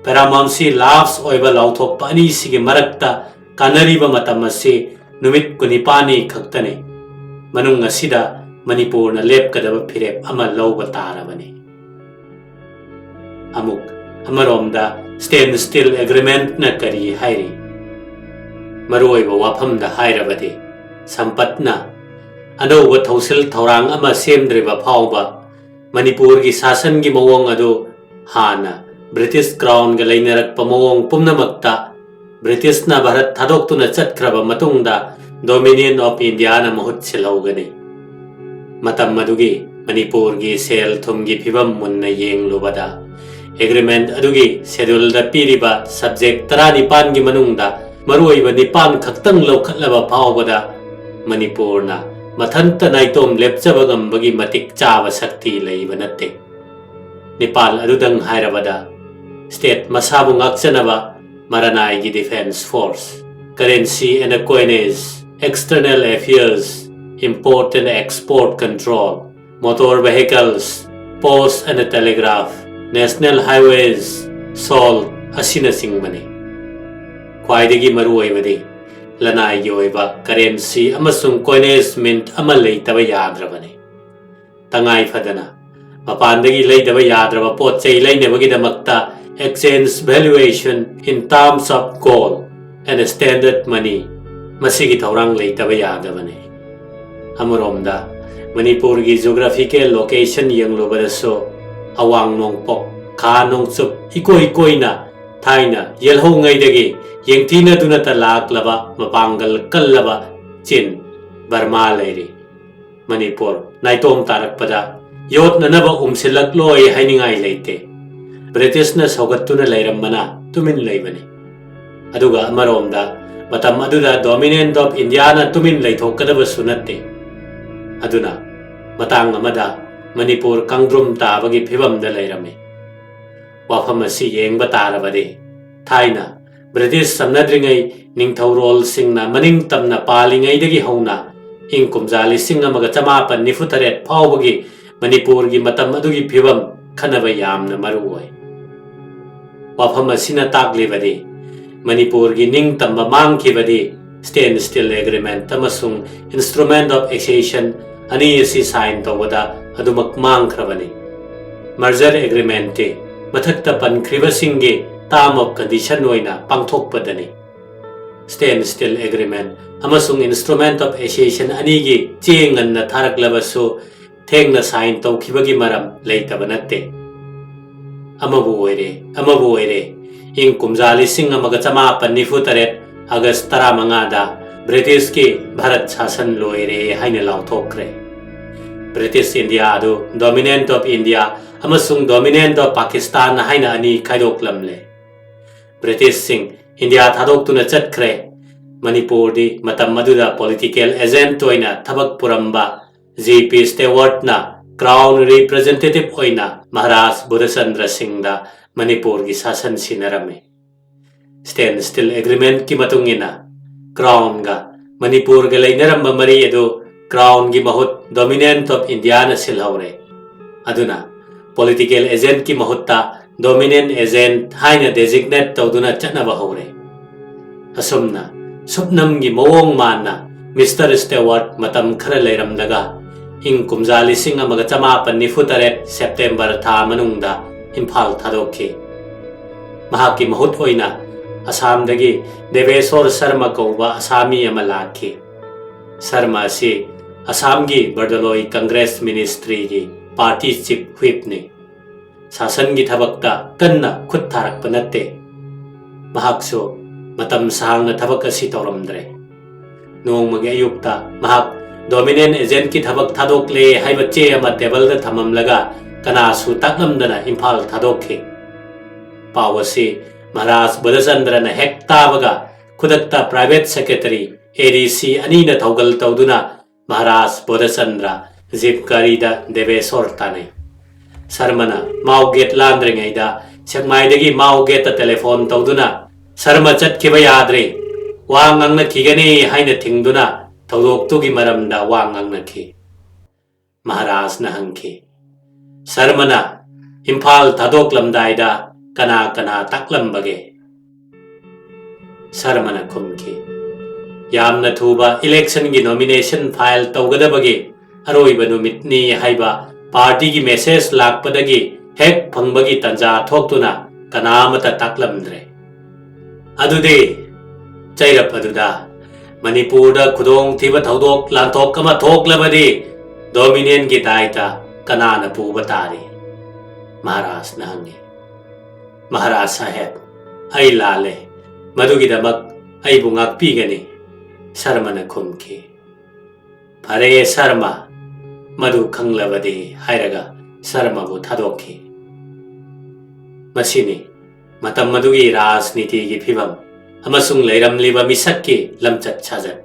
ꯄꯦꯔꯥꯃꯥꯎꯟꯁꯤ ꯂꯥꯞꯁ ꯑꯣꯏꯕ ꯂꯥꯎꯊꯣꯛꯄ ꯑꯅꯤꯁꯤꯒꯤ ꯃꯔꯛꯇ ꯀꯥꯟꯅꯔꯤꯕ ꯃꯇꯝ ꯑꯁꯤ ꯅꯨꯃꯤꯠ ꯀꯨꯟꯅꯤꯄꯥꯟꯅꯤ ꯈꯛꯇꯅꯤ꯫ ꯃꯅꯨꯡ ꯑꯁꯤꯗ ꯃꯅꯤꯄꯨꯔꯅ ꯂꯦꯞꯀꯗꯕ ꯐꯤꯔꯦꯞ ꯑꯃ ꯂꯧꯕ ꯇꯥꯔꯕꯅꯤ꯫ ꯑꯃꯨꯛ ꯑꯃꯔꯣꯝꯗ Standstill Agreementꯅ ꯀꯔꯤ ꯍꯥꯏꯔꯤ? ꯃꯔꯨꯑꯣꯏꯕ ꯋꯥꯐꯝꯗ ꯍꯥꯏꯔꯕꯗꯤ, ꯁꯝꯄꯠꯅ ꯑꯅꯧꯕ ꯊꯧꯁꯤꯜ ꯊꯧꯔꯥꯡ ꯑꯃ ꯁꯦꯝꯗ꯭ꯔꯤꯕ ꯐꯥꯎꯕ ꯃꯅꯤꯄꯨꯔꯒꯤ ꯁꯥꯁꯟꯒꯤ ꯃꯑꯣꯡ ꯑꯗꯨ ꯍꯥꯟꯅ ꯕ꯭ꯔꯤꯇꯤꯁ ꯀ꯭ꯔꯥꯎꯟꯒ ꯂꯩꯅꯔꯛꯄ ꯃꯑꯣꯡ ꯄꯨꯝꯅꯃꯛꯇ ꯕ꯭ꯔꯤꯇꯤꯁꯅ ꯚꯥꯔꯠ ꯊꯥꯗꯣꯛꯇꯨꯅ ꯆꯠꯈ꯭ꯔꯕ ꯃꯇꯨꯡꯗ Dominion of Indiaꯅ ꯃꯍꯨꯠ ꯁꯤꯜꯍꯧꯒꯅꯤ꯫ ꯃꯇꯝ ꯑꯗꯨꯒꯤ ꯃꯅꯤꯄꯨꯔꯒꯤ ꯁꯦꯜ ꯊꯨꯝꯒꯤ ꯐꯤꯕꯝ ꯃꯨꯟꯅ ꯌꯦꯡꯂꯨꯕꯗ, Agreement ꯑꯗꯨꯒꯤ scheduleꯗ ꯄꯤꯔꯤꯕ subject ꯇꯔꯥꯅꯤꯄꯥꯟꯒꯤ ꯃꯅꯨꯡꯗ ꯃꯔꯨꯑꯣꯏꯕ ꯅꯤꯄꯥꯟ ꯈꯛꯇꯪ ꯂꯧꯈꯠꯂꯕ ꯐꯥꯎꯕꯗ ꯃꯅꯤꯄꯨꯔꯅ ꯃꯊꯟꯇ ꯅꯥꯏꯇꯣꯝ ꯂꯦꯞꯆꯕ ꯉꯝꯕꯒꯤ ꯃꯇꯤꯛ ꯆꯥꯕ ꯁꯛꯇꯤ ꯂꯩꯕ ꯅꯠꯇꯦ꯫ ꯅꯤꯄꯥꯟ ꯑꯗꯨꯗꯪ ꯍꯥꯏꯔꯕꯗ, state ꯃꯁꯥꯕꯨ ꯉꯥꯛꯆꯅꯕ ꯃꯔꯥꯅꯥꯏꯒꯤ defence force, currency and coinage, external affairs, import and export control, motor vehicles, post and telegraph, National Highways, SALT ꯑꯁꯤꯅꯆꯤꯡꯕꯅꯤ꯫ ꯈ꯭ꯋꯥꯏꯗꯒꯤ ꯃꯔꯨꯑꯣꯏꯕꯗꯤ ꯂꯅꯥꯏꯒꯤ ꯑꯣꯏꯕ currency ꯑꯃꯁꯨꯡ coinage mint ꯑꯃ ꯂꯩꯇꯕ ꯌꯥꯗ꯭ꯔꯕꯅꯤ꯫ ꯇꯉꯥꯏ ꯐꯗꯅ ꯃꯄꯥꯟꯗꯒꯤ ꯂꯩꯗꯕ ꯌꯥꯗ꯭ꯔꯕ ꯄꯣꯠ ꯆꯩ ꯂꯩꯅꯕꯒꯤꯗꯃꯛꯇ exchange valuation in terms of gold and standard money ꯃꯁꯤꯒꯤ ꯊꯧꯔꯥꯡ ꯂꯩꯇꯕ ꯌꯥꯗꯕꯅꯤ꯫ ꯑꯃꯔꯣꯝꯗ ꯃꯅꯤꯄꯨꯔꯒꯤ geographical location ꯌꯦꯡꯂꯨꯕꯗꯁꯨ ꯑꯋꯥꯡ ꯅꯣꯡꯄꯣꯛ, ꯈꯥ ꯅꯣꯡꯆꯨꯞ ꯏꯀꯣꯏ ꯀꯣꯏꯅ ꯊꯥꯏꯅ ꯌꯦꯜꯍꯧꯉꯩꯗꯒꯤ ꯌꯦꯡꯊꯤꯅꯗꯨꯅꯇ ꯂꯥꯛꯂꯕ ꯃꯄꯥꯡꯒꯜ ꯀꯜꯂꯕ ꯆꯤꯟ ꯕꯔꯃꯥ ꯂꯩꯔꯤ꯫ ꯃꯅꯤꯄꯨꯔ ꯅꯥꯏꯇꯣꯝ ꯇꯥꯔꯛꯄꯗ ꯌꯣꯠꯅꯅꯕ ꯎꯝꯁꯤꯜꯂꯛꯂꯣꯏ ꯍꯥꯏꯅꯤꯡꯉꯥꯏ ꯂꯩꯇꯦ꯫ ꯕ꯭ꯔꯤꯇꯤꯁꯅ ꯁꯧꯒꯠꯇꯨꯅ ꯂꯩꯔꯝꯕꯅ ꯇꯨꯃꯤꯟ ꯂꯩꯕꯅꯤ꯫ ꯑꯗꯨꯒ ꯑꯃꯔꯣꯝꯗ ꯃꯇꯝ ꯑꯗꯨꯗ dominant of Indiaꯅ ꯇꯨꯃꯤꯟ ꯂꯩꯊꯣꯛꯀꯗꯕꯁꯨ ꯅꯠꯇꯦ꯫ ꯑꯗꯨꯅ ꯃꯇꯥꯡ ꯑꯃꯗ ꯃꯅꯤꯄꯨꯔ ꯀꯥꯡꯗ꯭ꯔꯨꯝ ꯇꯥꯕꯒꯤ ꯐꯤꯕꯝꯗ ꯂꯩꯔꯝꯃꯤ꯫ ꯋꯥꯐꯝ ꯑꯁꯤ ꯌꯦꯡꯕ ꯇꯥꯔꯕꯗꯤ ꯊꯥꯏꯅ ꯕ꯭ꯔꯤꯇꯤꯁ ꯁꯝꯅꯗ꯭ꯔꯤꯉꯩ ꯅꯤꯡꯊꯧꯔꯣꯜꯁꯤꯡꯅ ꯃꯅꯤꯡ ꯇꯝꯅ ꯄꯥꯜꯂꯤꯉꯩꯗꯒꯤ ꯍꯧꯅ ꯏꯪ ꯀꯨꯝꯖꯥ ꯂꯤꯁꯤꯡ ꯑꯃꯒ ꯆꯃꯥꯄꯟ ꯅꯤꯐꯨ ꯇꯔꯦꯠ ꯐꯥꯎꯕꯒꯤ ꯃꯅꯤꯄꯨꯔꯒꯤ ꯃꯇꯝ ꯑꯗꯨꯒꯤ ꯐꯤꯕꯝ ꯈꯟꯅꯕ ꯌꯥꯝꯅ ꯃꯔꯨ ꯑꯣꯏ꯫ ꯋꯥꯐꯝ ꯑꯁꯤꯅ ꯇꯥꯛꯂꯤꯕꯗꯤ ꯃꯅꯤꯄꯨꯔꯒꯤ ꯅꯤꯡꯇꯝꯕ ꯃꯥꯡꯈꯤꯕꯗꯤ Stand Still Agreement ꯑꯃꯁꯨꯡ Instrument of Accession ꯑꯅꯤ ꯑꯁꯤ sign ꯇꯧꯕꯗ ꯑꯗꯨꯃꯛ ꯃꯥꯡꯈ꯭ꯔꯕꯅꯤ꯫ Merger Agreementꯇꯤ ꯃꯊꯛꯇ ꯄꯟꯈ꯭ꯔꯤꯕꯁꯤꯡꯒꯤ term of condition ꯑꯣꯏꯅ ꯄꯥꯡꯊꯣꯛꯄꯗꯅꯤ꯫ Stand Still Agreement ꯑꯃꯁꯨꯡ Instrument of Accession ꯑꯅꯤꯒꯤ ꯆꯦ ꯉꯟꯅ ꯊꯥꯔꯛꯂꯕꯁꯨ ꯊꯦꯡꯅ sign ꯇꯧꯈꯤꯕꯒꯤ ꯃꯔꯝ ꯂꯩꯇꯕ ꯅꯠꯇꯦ꯫ ꯑꯃꯕꯨ ꯑꯣꯏꯔꯦ, ꯑꯃꯕꯨ ꯑꯣꯏꯔꯦ, ꯏꯪ ꯀꯨꯝꯖꯥ ꯂꯤꯁꯤꯡ ꯑꯃꯒ ꯆꯃꯥꯄꯟ ꯅꯤꯐꯨ ꯇꯔꯦꯠ August ꯇꯔꯥꯃꯉꯥꯗ ꯕ꯭ꯔꯤꯇꯤꯁꯀꯤ ꯚꯥꯔꯠ ꯁꯥꯁꯟ ꯂꯣꯏꯔꯦ ꯍꯥꯏꯅ ꯂꯥꯎꯊꯣꯛꯈ꯭ꯔꯦ꯫ ꯕ꯭ꯔꯤꯇꯤꯁ ꯏꯟꯗꯤꯌꯥ ꯑꯗꯨ dominant of India ꯑꯃꯁꯨꯡ dominant of Pakistan ꯍꯥꯏꯅ ꯑꯅꯤ ꯈꯥꯏꯗꯣꯛꯂꯝꯂꯦ꯫ ꯕ꯭ꯔꯤꯇꯤꯁꯁꯤꯡ ꯏꯟꯗꯤꯌꯥ ꯊꯥꯗꯣꯛꯇꯨꯅ ꯆꯠꯈ꯭ꯔꯦ꯫ ꯃꯅꯤꯄꯨꯔꯗꯤ ꯃꯇꯝ ꯑꯗꯨꯗ political agent ꯑꯣꯏꯅ ꯊꯕꯛ ꯄꯨꯔꯝꯕ G P Stewartꯅ Crown Representative ꯑꯣꯏꯅ ꯃꯍꯥꯔꯥꯖ ꯕꯨꯙꯆꯟꯗ꯭ꯔ ꯁꯤꯡꯗ ꯃꯅꯤꯄꯨꯔꯒꯤ ꯁꯥꯁꯟ ꯁꯤꯟꯅꯔꯝꯃꯤ꯫ Stand Still Agreementꯀꯤ ꯃꯇꯨꯡ ꯏꯟꯅ Crownꯒ ꯃꯅꯤꯄꯨꯔꯒ ꯂꯩꯅꯔꯝꯕ ꯃꯔꯤ ꯑꯗꯨ Crownꯒꯤ ꯃꯍꯨꯠ dominant of Indiaꯅ ꯁꯤꯜꯍꯧꯔꯦ꯫ ꯑꯗꯨꯅ ꯄꯣꯂꯤꯇꯤꯀꯦꯜ ꯑꯦꯖꯦꯟꯠꯀꯤ ꯃꯍꯨꯠꯇ ꯗꯣꯃꯤꯅꯦꯟ ꯑꯦꯖꯦꯟꯠ ꯍꯥꯏꯅ ꯗꯦꯖꯤꯒꯅꯦꯠ ꯇꯧꯗꯨꯅ ꯆꯠꯅꯕ ꯍꯧꯔꯦ꯫ ꯑꯁꯨꯝꯅ ꯁꯨꯞꯅꯝꯒꯤ ꯃꯑꯣꯡ ꯃꯥꯟꯅ ꯃꯤꯁꯇꯔ ꯁ꯭ꯇꯦꯋꯥꯔꯠ ꯃꯇꯝ ꯈꯔ ꯂꯩꯔꯝꯂꯒ ꯏꯪ ꯀꯨꯝꯖꯥ ꯂꯤꯁꯤꯡ ꯑꯃꯒ ꯆꯃꯥꯄꯟ ꯅꯤꯐꯨ ꯇꯔꯦꯠ ꯁꯦꯞꯇꯦꯝꯕꯔ ꯊꯥ ꯃꯅꯨꯡꯗ ꯏꯝꯐꯥꯜ ꯊꯥꯗꯣꯛꯈꯤ꯫ ꯃꯍꯥꯛꯀꯤ ꯃꯍꯨꯠ ꯑꯣꯏꯅ ꯑꯁꯥꯝꯗꯒꯤ ꯗꯦꯕꯦꯁꯣꯔ ꯁꯔꯃ ꯀꯧꯕ ꯑꯁꯥꯃꯤ ꯑꯃ ꯂꯥꯛꯈꯤ꯫ ꯁꯔꯃ ꯑꯁꯤ ꯑꯁꯥꯝꯒꯤ ꯕꯔꯗꯂꯣꯏ ꯀꯪꯒ꯭ꯔꯦꯁ ꯃꯤꯅꯤꯁꯇ꯭ꯔꯤꯒꯤ ꯄꯥꯔꯇꯤ ꯆꯤꯐ ꯍꯨꯏꯞꯅꯤ꯫ ꯁꯥꯁꯟꯒꯤ ꯊꯕꯛꯇ ꯀꯟꯅ ꯈꯨꯠ ꯊꯥꯔꯛꯄ ꯅꯠꯇꯦ꯫ ꯃꯍꯥꯛꯁꯨ ꯃꯇꯝ ꯁꯥꯡꯅ ꯊꯕꯛ ꯑꯁꯤ ꯇꯧꯔꯝꯗ꯭ꯔꯦ꯫ ꯅꯣꯡꯃꯒꯤ ꯑꯌꯨꯛꯇ ꯃꯍꯥꯛ ꯗꯣꯃꯤꯅꯦꯟ ꯑꯦꯖꯦꯟꯠꯀꯤ ꯊꯕꯛ ꯊꯥꯗꯣꯛꯂꯦ ꯍꯥꯏꯕ ꯆꯦ ꯑꯃ ꯇꯦꯕꯜꯗ ꯊꯝꯃꯝꯂꯒ ꯀꯅꯥꯁꯨ ꯇꯥꯛꯂꯝꯗꯅ ꯏꯝꯐꯥꯜ ꯊꯥꯗꯣꯛꯈꯤ꯫ ꯄꯥꯎ ꯑꯁꯤ ꯃꯍꯥꯔꯥꯖ ꯕꯣꯙꯆꯟꯗ꯭ꯔꯅ ꯍꯦꯛ ꯇꯥꯕꯒ ꯈꯨꯗꯛꯇ ꯄ꯭ꯔꯥꯏꯚꯦꯠ ꯁꯦꯀ꯭ꯔꯦꯇꯔꯤ, ꯑꯦ ꯗꯤ ꯁꯤ ꯑꯅꯤꯅ ꯊꯧꯒꯜ ꯇꯧꯗꯨꯅ ꯃꯍꯥꯔꯥꯖ ꯕꯣꯙꯆꯟꯗ꯭ꯔ ꯖꯤꯞ ꯒꯥꯔꯤꯗ ꯗꯦꯕꯦꯁꯣꯔ ꯇꯥꯟꯅꯩ꯫ ꯁꯔꯃꯅ ꯃꯥꯎ ꯒꯦꯠ ꯂꯥꯟꯗ꯭ꯔꯤꯉꯩꯗ ꯁꯦꯛꯃꯥꯏꯗꯒꯤ ꯃꯥꯎ ꯒꯦꯠꯇ ꯇꯦꯂꯤꯐꯣꯟ ꯇꯧꯗꯨꯅ, "ꯁꯔꯃ ꯆꯠꯈꯤꯕ ꯌꯥꯗ꯭ꯔꯦ, ꯋꯥ ꯉꯥꯡꯅꯈꯤꯒꯅꯤ" ꯍꯥꯏꯅ ꯊꯤꯡꯗꯨꯅ ꯊꯧꯗꯣꯛꯇꯨꯒꯤ ꯃꯔꯝꯗ ꯋꯥ ꯉꯥꯡꯅꯈꯤ꯫ ꯃꯍꯥꯔꯥꯖꯅ ꯍꯪꯈꯤ, "ꯁꯔꯃꯅ ꯏꯝꯐꯥꯜ ꯊꯥꯗꯣꯛꯂꯝꯗꯥꯏꯗ ꯀꯅꯥ ꯀꯅꯥ ꯇꯥꯛꯂꯝꯕꯒꯦ?" ꯁꯔꯃꯅ ꯈꯨꯝꯈꯤ, "ꯌꯥꯝꯅ ꯊꯨꯕ ꯏꯂꯦꯛꯁꯟꯒꯤ ꯅꯣꯃꯤꯅꯦꯁꯟ ꯐꯥꯏꯜ ꯇꯧꯒꯗꯕꯒꯤ ꯑꯔꯣꯏꯕ ꯅꯨꯃꯤꯠꯅꯤ ꯍꯥꯏꯕ ꯄꯥꯔꯇꯤꯒꯤ ꯃꯦꯁꯦꯖ ꯂꯥꯛꯄꯗꯒꯤ ꯍꯦꯛ ꯐꯪꯕꯒꯤ ꯇꯟꯖꯥ ꯊꯣꯛꯇꯨꯅ ꯀꯅꯥ ꯑꯃꯠꯇ ꯇꯥꯛꯂꯝꯗ꯭ꯔꯦ꯫ ꯑꯗꯨꯗꯤ ꯆꯩꯔꯞ ꯑꯗꯨꯗ ꯃꯅꯤꯄꯨꯔꯗ ꯈꯨꯗꯣꯡꯊꯤꯕ ꯊꯧꯗꯣꯛ ꯂꯥꯟꯊꯣꯛ ꯑꯃ ꯊꯣꯛꯂꯕꯗꯤ ꯗꯣꯃꯤꯅꯤꯌꯟꯒꯤ ꯗꯥꯏꯇ ꯀꯅꯥꯅ ꯄꯨꯕ ꯇꯥꯔꯤ?" ꯃꯍꯥꯔꯥꯖꯅ ꯍꯪꯉꯤ꯫ "ꯃꯍꯥꯔꯥꯖ ꯁꯥꯍꯦꯕ, ꯑꯩ ꯂꯥꯜꯂꯦ꯫ ꯃꯗꯨꯒꯤꯗꯃꯛ ꯑꯩꯕꯨ ꯉꯥꯛꯄꯤꯒꯅꯤ," ꯁꯔꯃꯅ ꯈꯨꯝꯈꯤ꯫ "ꯐꯔꯦ ꯁꯔꯃ, ꯃꯗꯨ ꯈꯪꯂꯕꯗꯤ" ꯍꯥꯏꯔꯒ ꯁꯔꯃꯕꯨ ꯊꯥꯗꯣꯛꯈꯤ꯫ ꯃꯁꯤꯅꯤ ꯃꯇꯝ ꯑꯗꯨꯒꯤ ꯔꯥꯖꯅꯤꯇꯤꯒꯤ ꯐꯤꯚꯝ ꯑꯃꯁꯨꯡ ꯂꯩꯔꯝꯂꯤꯕ ꯃꯤꯁꯛꯀꯤ ꯂꯝꯆꯠ ꯁꯥꯖꯠ꯫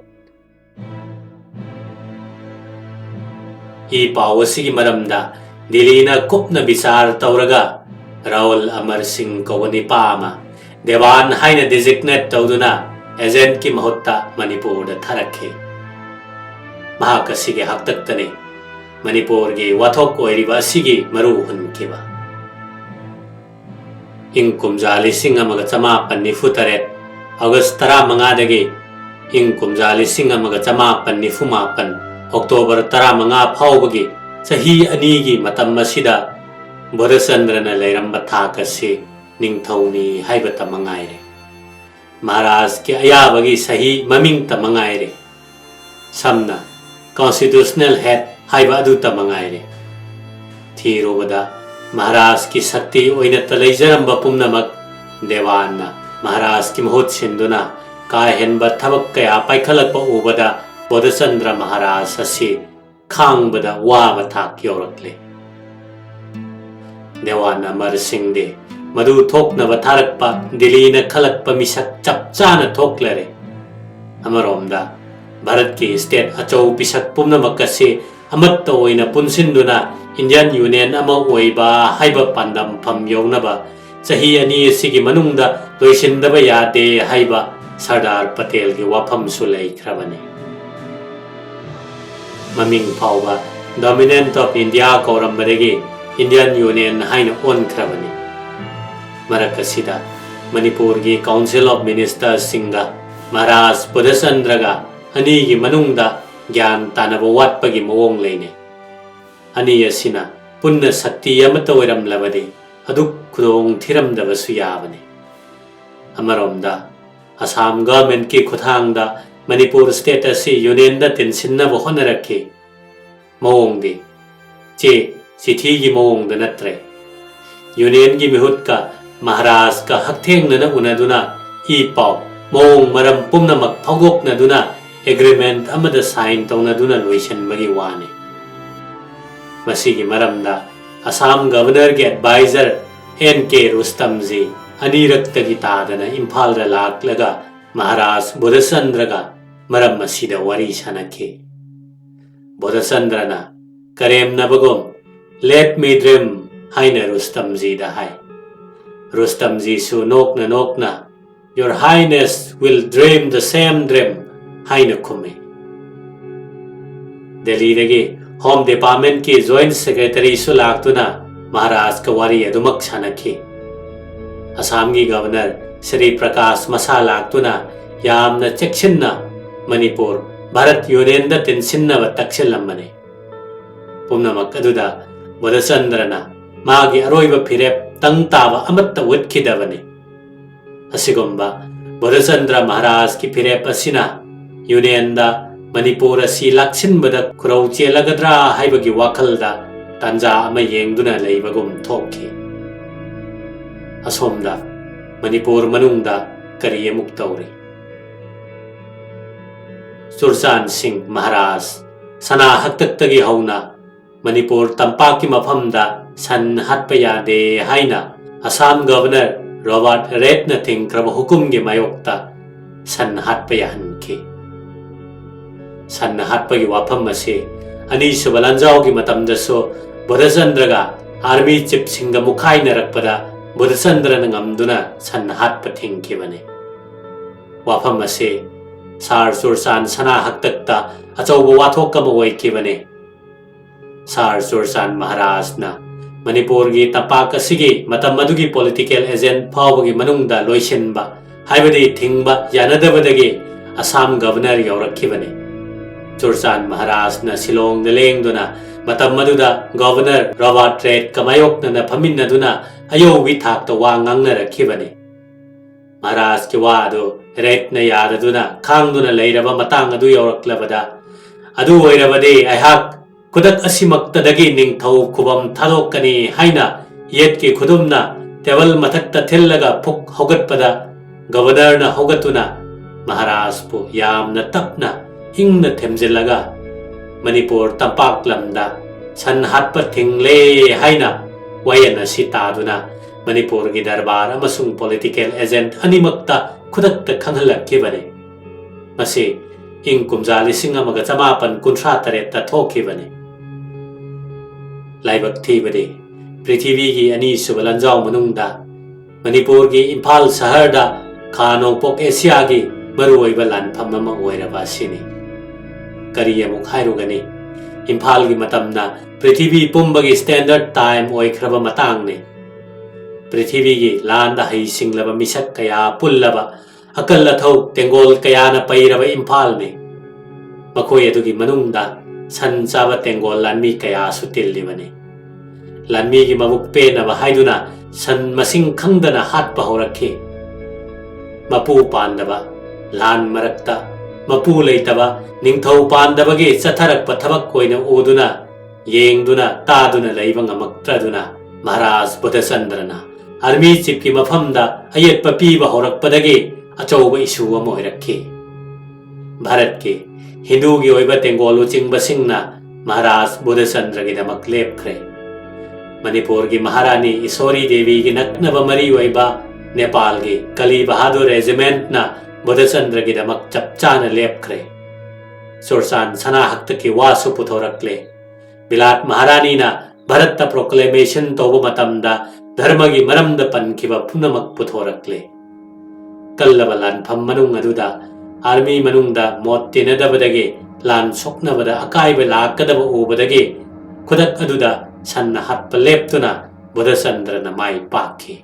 ꯏ ꯄꯥꯎ ꯑꯁꯤꯒꯤ ꯃꯔꯝꯗ ꯗꯤꯜꯂꯤꯅ ꯀꯨꯞꯅ ꯕꯤꯆꯥꯔ ꯇꯧꯔꯒ ꯔꯥꯍꯨꯜ ꯑꯃꯔ ꯁꯤꯡ ꯀꯧꯕ ꯅꯤꯄꯥ ꯑꯃ ꯗꯦꯋꯥꯟ ꯍꯥꯏꯅ ꯗꯤꯖꯤꯒꯅꯦꯠ ꯇꯧꯗꯨꯅ ꯑꯦꯖꯦꯟꯠꯀꯤ ꯃꯍꯨꯠꯇ ꯃꯅꯤꯄꯨꯔꯗ ꯊꯥꯔꯛꯈꯤ꯫ ꯃꯍꯥꯛ ꯑꯁꯤꯒꯤ ꯍꯥꯛꯇꯛꯇꯅꯤ ꯃꯅꯤꯄꯨꯔꯒꯤ ꯋꯥꯊꯣꯛ ꯑꯣꯏꯔꯤꯕ ꯑꯁꯤꯒꯤ ꯃꯔꯨ ꯍꯨꯟꯈꯤꯕ꯫ ꯏꯪ ꯀꯨꯝꯖꯥ ꯂꯤꯁꯤꯡ ꯑꯃꯒ ꯆꯃꯥꯄꯟ ꯅꯤꯐꯨ ꯇꯔꯦꯠ, ꯑꯣꯒꯁ ꯇꯔꯥꯃꯉꯥꯗꯒꯤ ꯏꯪ ꯀꯨꯝꯖꯥ ꯂꯤꯁꯤꯡ ꯑꯃꯒ ꯆꯃꯥꯄꯟ ꯅꯤꯐꯨ ꯃꯥꯄꯟ, ꯑꯣꯛꯇꯣꯕꯔ ꯇꯔꯥꯃꯉꯥ ꯐꯥꯎꯕꯒꯤ ꯆꯍꯤ ꯑꯅꯤꯒꯤ ꯃꯇꯝ ꯑꯁꯤꯗ ꯕꯣꯙꯆꯟꯗ꯭ꯔꯅ ꯂꯩꯔꯝꯕ ꯊꯥꯛ ꯑꯁꯤ ꯅꯤꯡꯊꯧꯅꯤ ꯍꯥꯏꯕꯇ ꯃꯉꯥꯏꯔꯦ꯫ ꯃꯍꯥꯔꯥꯖꯀꯤ ꯑꯌꯥꯕꯒꯤ ꯁꯍꯤ ꯃꯃꯤꯡꯇ ꯃꯉꯥꯏꯔꯦ꯫ ꯁꯝꯅ constitutional head ꯍꯥꯏꯕ ꯑꯗꯨꯇ ꯃꯉꯥꯏꯔꯦ꯫ ꯊꯤꯔꯨꯕꯗ ꯃꯍꯥꯔꯥꯖꯀꯤ ꯁꯛꯇꯤ ꯑꯣꯏꯅꯇ ꯂꯩꯖꯔꯝꯕ ꯄꯨꯝꯅꯃꯛ ꯗꯦꯋꯥꯟꯅ ꯃꯍꯥꯔꯥꯖꯀꯤ ꯃꯍꯨꯠ ꯁꯤꯟꯗꯨꯅ ꯀꯥ ꯍꯦꯟꯕ ꯊꯕꯛ ꯀꯌꯥ ꯄꯥꯏꯈꯠꯂꯛꯄ ꯎꯕꯗ ꯕꯣꯙꯆꯟꯗ꯭ꯔ ꯃꯍꯥꯔꯥꯖ ꯑꯁꯤ ꯈꯥꯡꯕꯗ ꯋꯥꯕ ꯊꯥꯛ ꯌꯧꯔꯛꯂꯦ꯫ ꯗꯦꯋꯥꯟ ꯑꯃꯔ ꯁꯤꯡꯗꯤ ꯃꯗꯨ ꯊꯣꯛꯅꯕ ꯊꯥꯔꯛꯄ ꯗꯤꯜꯂꯤꯅ ꯈꯜꯂꯛꯄ ꯃꯤꯁꯛ ꯆꯞ ꯆꯥꯅ ꯊꯣꯛꯂꯔꯦ꯫ ꯑꯃꯔꯣꯝꯗ ꯚꯥꯔꯠꯀꯤ state ꯑꯆꯧ ꯄꯤꯁꯛ ꯄꯨꯝꯅꯃꯛ ꯑꯁꯤ ꯑꯃꯠꯇ ꯑꯣꯏꯅ ꯄꯨꯟꯁꯤꯟꯗꯨꯅ Indian Union ꯑꯃ ꯑꯣꯏꯕ ꯍꯥꯏꯕ ꯄꯥꯟꯗꯝꯐꯝ ꯌꯧꯅꯕ ꯆꯍꯤ ꯑꯅꯤ ꯑꯁꯤꯒꯤ ꯃꯅꯨꯡꯗ ꯂꯣꯏꯁꯤꯟꯗꯕ ꯌꯥꯗꯦ ꯍꯥꯏꯕ ꯁꯔꯗꯥꯔ ꯄꯇꯦꯜꯒꯤ ꯋꯥꯐꯝꯁꯨ ꯂꯩꯈ꯭ꯔꯕꯅꯤ꯫ ꯃꯃꯤꯡ ꯐꯥꯎꯕ Dominion of India ꯀꯧꯔꯝꯕꯗꯒꯤ Indian Union ꯍꯥꯏꯅ ꯑꯣꯟꯈ꯭ꯔꯕꯅꯤ꯫ ꯃꯔꯛ ꯑꯁꯤꯗ ꯃꯅꯤꯄꯨꯔꯒꯤ Council of Ministerꯁꯤꯡꯒ ꯃꯍꯥꯔꯥꯖ ꯕꯨꯙꯆꯟꯗ꯭ꯔꯒ ꯑꯅꯤꯒꯤ ꯃꯅꯨꯡꯗ ꯒ꯭ꯌꯥꯟ ꯇꯥꯅꯕ ꯋꯥꯠꯄꯒꯤ ꯃꯑꯣꯡ ꯂꯩꯅꯩ꯫ ꯑꯅꯤ ꯑꯁꯤꯅ ꯄꯨꯟꯅ ꯁꯛꯇꯤ ꯑꯃꯠꯇ ꯑꯣꯏꯔꯝꯂꯕꯗꯤ ꯑꯗꯨꯛ ꯈꯨꯗꯣꯡ ꯊꯤꯔꯝꯗꯕꯁꯨ ꯌꯥꯕꯅꯤ꯫ ꯑꯃꯔꯣꯝꯗ ꯑꯁꯥꯝ governmentꯀꯤ ꯈꯨꯠꯊꯥꯡꯗ ꯃꯅꯤꯄꯨꯔ state ꯑꯁꯤ Unionꯗ ꯇꯤꯟꯁꯤꯟꯅꯕ ꯍꯣꯠꯅꯔꯛꯈꯤ꯫ ꯃꯑꯣꯡꯗꯤ ꯆꯦ ꯆꯤꯊꯤꯒꯤ ꯃꯑꯣꯡꯗ ꯅꯠꯇ꯭ꯔꯦ꯫ Unionꯒꯤ ꯃꯤꯍꯨꯠꯀ ꯃꯍꯥꯔꯥꯖꯀ ꯍꯛꯊꯦꯡꯅꯅ ꯎꯅꯗꯨꯅ ꯏ ꯄꯥꯎ ꯃꯑꯣꯡ ꯃꯔꯝ ꯄꯨꯝꯅꯃꯛ ꯐꯥꯎꯗꯣꯛꯅꯗꯨꯅ agreement ꯑꯃꯗ sign ꯇꯧꯅꯗꯨꯅ ꯂꯣꯏꯁꯤꯟꯕꯒꯤ ꯋꯥꯅꯤ꯫ ꯃꯁꯤꯒꯤ ꯃꯔꯝꯗ ꯑꯁꯥꯝ governorꯒꯤ adviser N K ꯔꯨꯁꯇꯝꯖꯤ ꯑꯅꯤꯔꯛꯇꯒꯤ ꯇꯥꯗꯅ ꯏꯝꯐꯥꯜꯗ ꯂꯥꯛꯂꯒ ꯃꯍꯥꯔꯥꯖ ꯕꯨꯙꯆꯟꯗ꯭ꯔꯒ ꯃꯔꯝ ꯑꯁꯤꯗ ꯋꯥꯔꯤ ꯁꯥꯅꯈꯤ꯫ ꯕꯨꯙꯆꯟꯗ꯭ꯔꯅ ꯀꯔꯦꯝꯅꯕꯒꯨꯝ "Let me dream" ꯍꯥꯏꯅ ꯔꯨꯁꯇꯝꯖꯤꯗ ꯍꯥꯏ꯫ ꯔꯨꯁꯇꯝꯖꯤꯁꯨ ꯅꯣꯛꯅ ꯅꯣꯛꯅ "Your Highness will dream the same dream" ꯍꯥꯏꯅ ꯈꯨꯝꯃꯤ꯫ ꯗꯦꯜꯂꯤꯗꯒꯤ Home Departmentꯀꯤ Joint Secretaryꯁꯨ ꯂꯥꯛꯇꯨꯅ ꯃꯍꯥꯔꯥꯖꯀ ꯋꯥꯔꯤ ꯑꯗꯨꯃꯛ ꯁꯥꯟꯅꯈꯤ꯫ ꯑꯁꯥꯝꯒꯤ Governor ꯁ꯭ꯔꯤ ꯄ꯭ꯔꯀꯥꯁ ꯃꯁꯥ ꯂꯥꯛꯇꯨꯅ ꯌꯥꯝꯅ ꯆꯦꯛꯁꯤꯟꯅ ꯃꯅꯤꯄꯨꯔ ꯚꯥꯔꯠ Unionꯗ ꯇꯤꯟꯁꯤꯟꯅꯕ ꯇꯛꯁꯤꯜꯂꯝꯕꯅꯤ꯫ ꯄꯨꯝꯅꯃꯛ ꯑꯗꯨꯗ ꯕꯣꯙꯆꯟꯗ꯭ꯔꯅ ꯃꯥꯒꯤ ꯑꯔꯣꯏꯕ ꯐꯤꯔꯦꯞ ꯇꯪ ꯇꯥꯕ ꯑꯃꯠꯇ ꯎꯠꯈꯤꯗꯕꯅꯤ꯫ ꯑꯁꯤꯒꯨꯝꯕ ꯕꯣꯙꯆꯟꯗ꯭ꯔ ꯃꯍꯥꯔꯥꯖꯀꯤ ꯐꯤꯔꯦꯞ ꯑꯁꯤꯅ Unionꯗ ꯃꯅꯤꯄꯨꯔ ꯑꯁꯤ ꯂꯥꯛꯁꯤꯟꯕꯗ ꯈꯨꯔꯧ ꯆꯦꯜꯂꯒꯗ꯭ꯔꯥ ꯍꯥꯏꯕꯒꯤ ꯋꯥꯈꯜꯗ ꯇꯥꯟꯖꯥ ꯑꯃ ꯌꯦꯡꯗꯨꯅ ꯂꯩꯕꯒꯨꯝ ꯊꯣꯛꯈꯤ꯫ ꯑꯁꯣꯝꯗ ꯃꯅꯤꯄꯨꯔ ꯃꯅꯨꯡꯗ ꯀꯔꯤ ꯑꯃꯨꯛ ꯇꯧꯔꯤ? ꯆꯨꯔꯆꯥꯟ ꯁꯤꯡ ꯃꯍꯥꯔꯥꯖ ꯁꯅꯥ ꯍꯛꯇꯛꯇꯒꯤ ꯍꯧꯅ ꯃꯅꯤꯄꯨꯔ ꯇꯝꯄꯥꯛꯀꯤ ꯃꯐꯝꯗ ꯁꯟ ꯍꯥꯠꯄ ꯌꯥꯗꯦ ꯍꯥꯏꯅ ꯑꯁꯥꯝ Governor ꯔꯣꯕꯥꯔꯠ ꯔꯦꯗꯅ ꯊꯤꯡꯈ꯭ꯔꯕ ꯍꯨꯀꯨꯝꯒꯤ ꯃꯥꯌꯣꯛꯇ ꯁꯟ ꯍꯥꯠꯄ ꯌꯥꯍꯟꯈꯤ꯫ ꯁꯟ ꯍꯥꯠꯄꯒꯤ ꯋꯥꯐꯝ ꯑꯁꯤ ꯑꯅꯤꯁꯨꯕ ꯂꯥꯟꯖꯥꯎꯒꯤ ꯃꯇꯝꯗꯁꯨ ꯕꯣꯙꯆꯟꯗ꯭ꯔꯒ army chiefꯁꯤꯡꯒ ꯃꯨꯈꯥꯏꯅꯔꯛꯄꯗ ꯕꯣꯙꯆꯟꯗ꯭ꯔꯅ ꯉꯝꯗꯨꯅ ꯁꯟ ꯍꯥꯠꯄ ꯊꯤꯡꯈꯤꯕꯅꯤ꯫ ꯋꯥꯐꯝ ꯑꯁꯤ ꯁꯥꯔ ꯆꯨꯔꯆꯥꯟ ꯁꯅꯥ ꯍꯛꯇꯛꯇ ꯑꯆꯧꯕ ꯋꯥꯊꯣꯛ ꯑꯃ ꯑꯣꯏꯈꯤꯕꯅꯤ꯫ ꯁꯥꯔ ꯆꯨꯔꯆꯥꯟ ꯃꯍꯥꯔꯥꯖꯅ ꯃꯅꯤꯄꯨꯔꯒꯤ ꯇꯝꯄꯥꯛ ꯑꯁꯤꯒꯤ ꯃꯇꯝ ꯑꯗꯨꯒꯤ political agent ꯐꯥꯎꯕꯒꯤ ꯃꯅꯨꯡꯗ ꯂꯣꯏꯁꯤꯟꯕ, ꯍꯥꯏꯕꯗꯤ ꯊꯤꯡꯕ ꯌꯥꯅꯗꯕꯗꯒꯤ ꯑꯁꯥꯝ Governor ꯌꯧꯔꯛꯈꯤꯕꯅꯤ꯫ ꯆꯨꯔꯆꯥꯟ ꯃꯍꯥꯔꯥꯖꯅ ꯁꯤꯂꯣꯡꯗ ꯂꯦꯡꯗꯨꯅ ꯃꯇꯝ ꯑꯗꯨꯗ Governor ꯔꯣꯕꯥꯔꯠ ꯔꯦꯗꯀ ꯃꯥꯌꯣꯛꯅꯅ ꯐꯝꯃꯤꯟꯅꯗꯨꯅ ꯑꯌꯧꯕꯤ ꯊꯥꯛꯇ ꯋꯥ ꯉꯥꯡꯅꯔꯛꯈꯤꯕꯅꯤ꯫ ꯃꯍꯥꯔꯥꯖꯀꯤ ꯋꯥ ꯑꯗꯨ ꯔꯦꯗꯅ ꯌꯥꯗꯗꯨꯅ ꯈꯥꯡꯗꯨꯅ ꯂꯩꯔꯕ ꯃꯇꯥꯡ ꯑꯗꯨ ꯌꯧꯔꯛꯂꯕꯗ, "ꯑꯗꯨ ꯑꯣꯏꯔꯕꯗꯤ ꯑꯩꯍꯥꯛ ꯈꯨꯗꯛ ꯑꯁꯤꯃꯛꯇꯗꯒꯤ ꯅꯤꯡꯊꯧ ꯈꯨꯕꯝ ꯊꯥꯗꯣꯛꯀꯅꯤ" ꯍꯥꯏꯅ ꯌꯦꯠꯀꯤ ꯈꯨꯗꯨꯝꯅ table ꯃꯊꯛꯇ ꯊꯤꯜꯂꯒ ꯐꯨꯛ ꯍꯧꯒꯠꯄꯗ, Governorꯅ ꯍꯧꯒꯠꯇꯨꯅ ꯃꯍꯥꯔꯥꯖꯄꯨ ꯌꯥꯝꯅ ꯇꯞꯅ ꯏꯪꯅ ꯊꯦꯝꯖꯤꯜꯂꯒ, "ꯃꯅꯤꯄꯨꯔ ꯇꯝꯄꯥꯛ ꯂꯝꯗ ꯁꯟ ꯍꯥꯠꯄ ꯊꯤꯡꯂꯦ" ꯍꯥꯏꯅ ꯋꯥꯌꯦꯜ ꯑꯁꯤ ꯇꯥꯗꯨꯅ ꯃꯅꯤꯄꯨꯔꯒꯤ ꯗꯔꯕꯥꯔ ꯑꯃꯁꯨꯡ political agent ꯑꯅꯤꯃꯛꯇ ꯈꯨꯗꯛꯇ ꯈꯪꯍꯜꯂꯛꯈꯤꯕꯅꯤ꯫ ꯃꯁꯤ ꯏꯪ ꯀꯨꯝꯖꯥ ꯂꯤꯁꯤꯡ ꯑꯃꯒ ꯆꯃꯥꯄꯟ ꯀꯨꯟꯊ꯭ꯔꯥ ꯇꯔꯦꯠꯇ ꯊꯣꯛꯈꯤꯕꯅꯤ꯫ ꯂꯥꯏꯕꯛ ꯊꯤꯕꯗꯤ, ꯄ꯭ꯔꯤꯊꯤꯕꯤꯒꯤ ꯑꯅꯤꯁꯨꯕ ꯂꯥꯟꯖꯥꯎ ꯃꯅꯨꯡꯗ ꯃꯅꯤꯄꯨꯔꯒꯤ ꯏꯝꯐꯥꯜ ꯁꯍꯔꯗ ꯈꯥ ꯅꯣꯡꯄꯣꯛ ꯑꯦꯁꯤꯌꯥꯒꯤ ꯃꯔꯨꯑꯣꯏꯕ ꯂꯥꯟꯐꯝ ꯑꯃ ꯑꯣꯏꯔꯕ ꯑꯁꯤꯅꯤ꯫ ꯀꯔꯤ ꯑꯃꯨꯛ ꯍꯥꯏꯔꯨꯒꯅꯤ? ꯏꯝꯐꯥꯜꯒꯤ ꯃꯇꯝꯅ ꯄ꯭ꯔꯤꯊꯤꯕꯤ ꯄꯨꯝꯕꯒꯤ standard time ꯑꯣꯏꯈ꯭ꯔꯕ ꯃꯇꯥꯡꯅꯤ꯫ ꯄ꯭ꯔꯤꯊꯤꯕꯤꯒꯤ ꯂꯥꯟꯗ ꯍꯩꯁꯤꯡꯂꯕ ꯃꯤꯁꯛ ꯀꯌꯥ ꯄꯨꯜꯂꯕ ꯑꯀꯜ ꯑꯊꯧ ꯇꯦꯡꯒꯣꯜ ꯀꯌꯥꯅ ꯄꯩꯔꯕ ꯏꯝꯐꯥꯜꯅꯤ꯫ ꯃꯈꯣꯏ ꯑꯗꯨꯒꯤ ꯃꯅꯨꯡꯗ ꯁꯟ ꯆꯥꯕ ꯇꯦꯡꯒꯣꯜ ꯂꯥꯟꯃꯤ ꯀꯌꯥꯁꯨ ꯇꯤꯜꯂꯤꯕꯅꯤ꯫ ꯂꯥꯟꯃꯤꯒꯤ ꯃꯕꯨꯛ ꯄꯦꯟꯅꯕ ꯍꯥꯏꯗꯨꯅ ꯁꯟ ꯃꯁꯤꯡ ꯈꯪꯗꯅ ꯍꯥꯠꯄ ꯍꯧꯔꯛꯈꯤ꯫ ꯃꯄꯨ ꯄꯥꯟꯗꯕ, ꯂꯥꯟ ꯃꯔꯛꯇ ꯃꯄꯨ ꯂꯩꯇꯕ, ꯅꯤꯡꯊꯧ ꯄꯥꯟꯗꯕꯒꯤ ꯆꯠꯊꯔꯛꯄ ꯊꯕꯛ ꯑꯣꯏꯅ ꯎꯗꯨꯅ, ꯌꯦꯡꯗꯨꯅ, ꯇꯥꯗꯨꯅ ꯂꯩꯕ ꯉꯝꯃꯛꯇ꯭ꯔꯗꯨꯅ ꯃꯍꯥꯔꯥꯖ ꯕꯨꯙꯆꯟꯗ꯭ꯔꯅ army chiefꯀꯤ ꯃꯐꯝꯗ ꯑꯌꯦꯠꯄ ꯄꯤꯕ ꯍꯧꯔꯛꯄꯗꯒꯤ ꯑꯆꯧꯕ issue ꯑꯃ ꯑꯣꯏꯔꯛꯈꯤ꯫ ꯚꯥꯔꯠꯀꯤ ꯍꯤꯟꯗꯨꯒꯤ ꯑꯣꯏꯕ ꯇꯦꯡꯒꯣꯜ ꯂꯨꯆꯤꯡꯕꯁꯤꯡꯅ ꯃꯍꯥꯔꯥꯖ ꯕꯨꯙꯆꯟꯗ꯭ꯔꯒꯤꯗꯃꯛ ꯂꯦꯞꯈ꯭ꯔꯦ꯫ ꯃꯅꯤꯄꯨꯔꯒꯤ ꯃꯍꯥꯔꯥꯅꯤ ꯏꯁꯣꯔꯤ ꯗꯦꯕꯤꯒꯤ ꯅꯛꯅꯕ ꯃꯔꯤ ꯑꯣꯏꯕ ꯅꯦꯄꯥꯜꯒꯤ ꯀꯂꯤ ꯕꯍꯥꯗꯨꯔ regimentꯅ ꯕꯨꯙꯆꯟꯗ꯭ꯔꯒꯤꯗꯃꯛ ꯆꯞ ꯆꯥꯅ ꯂꯦꯞꯈ꯭ꯔꯦ꯫ ꯆꯨꯔꯆꯥꯟ ꯁꯅꯥ ꯍꯛꯇꯛꯀꯤ ꯋꯥꯁꯨ ꯄꯨꯊꯣꯔꯛꯂꯦ꯫ ꯕꯤꯂꯥꯠ ꯃꯍꯥꯔꯥꯅꯤꯅ ꯚꯥꯔꯠꯇ proclamation ꯇꯧꯕ ꯃꯇꯝꯗ ꯙꯔꯃꯒꯤ ꯃꯔꯝꯗ ꯄꯟꯈꯤꯕ ꯄꯨꯝꯅꯃꯛ ꯄꯨꯊꯣꯔꯛꯂꯦ꯫ ꯀꯜꯂꯕ ꯂꯥꯟꯐꯝ ꯃꯅꯨꯡ ꯑꯗꯨꯗ army ꯃꯅꯨꯡꯗ ꯃꯣꯠ ꯇꯤꯟꯅꯗꯕꯗꯒꯤ ꯂꯥꯟ ꯁꯣꯛꯅꯕꯗ ꯑꯀꯥꯏꯕ ꯂꯥꯛꯀꯗꯕ ꯎꯕꯗꯒꯤ ꯈꯨꯗꯛ ꯑꯗꯨꯗ ꯁꯟꯅ ꯍꯥꯠꯄ ꯂꯦꯞꯇꯨꯅ ꯕꯨꯙꯆꯟꯗ꯭ꯔꯅ ꯃꯥꯏ ꯄꯥꯛꯈꯤ꯫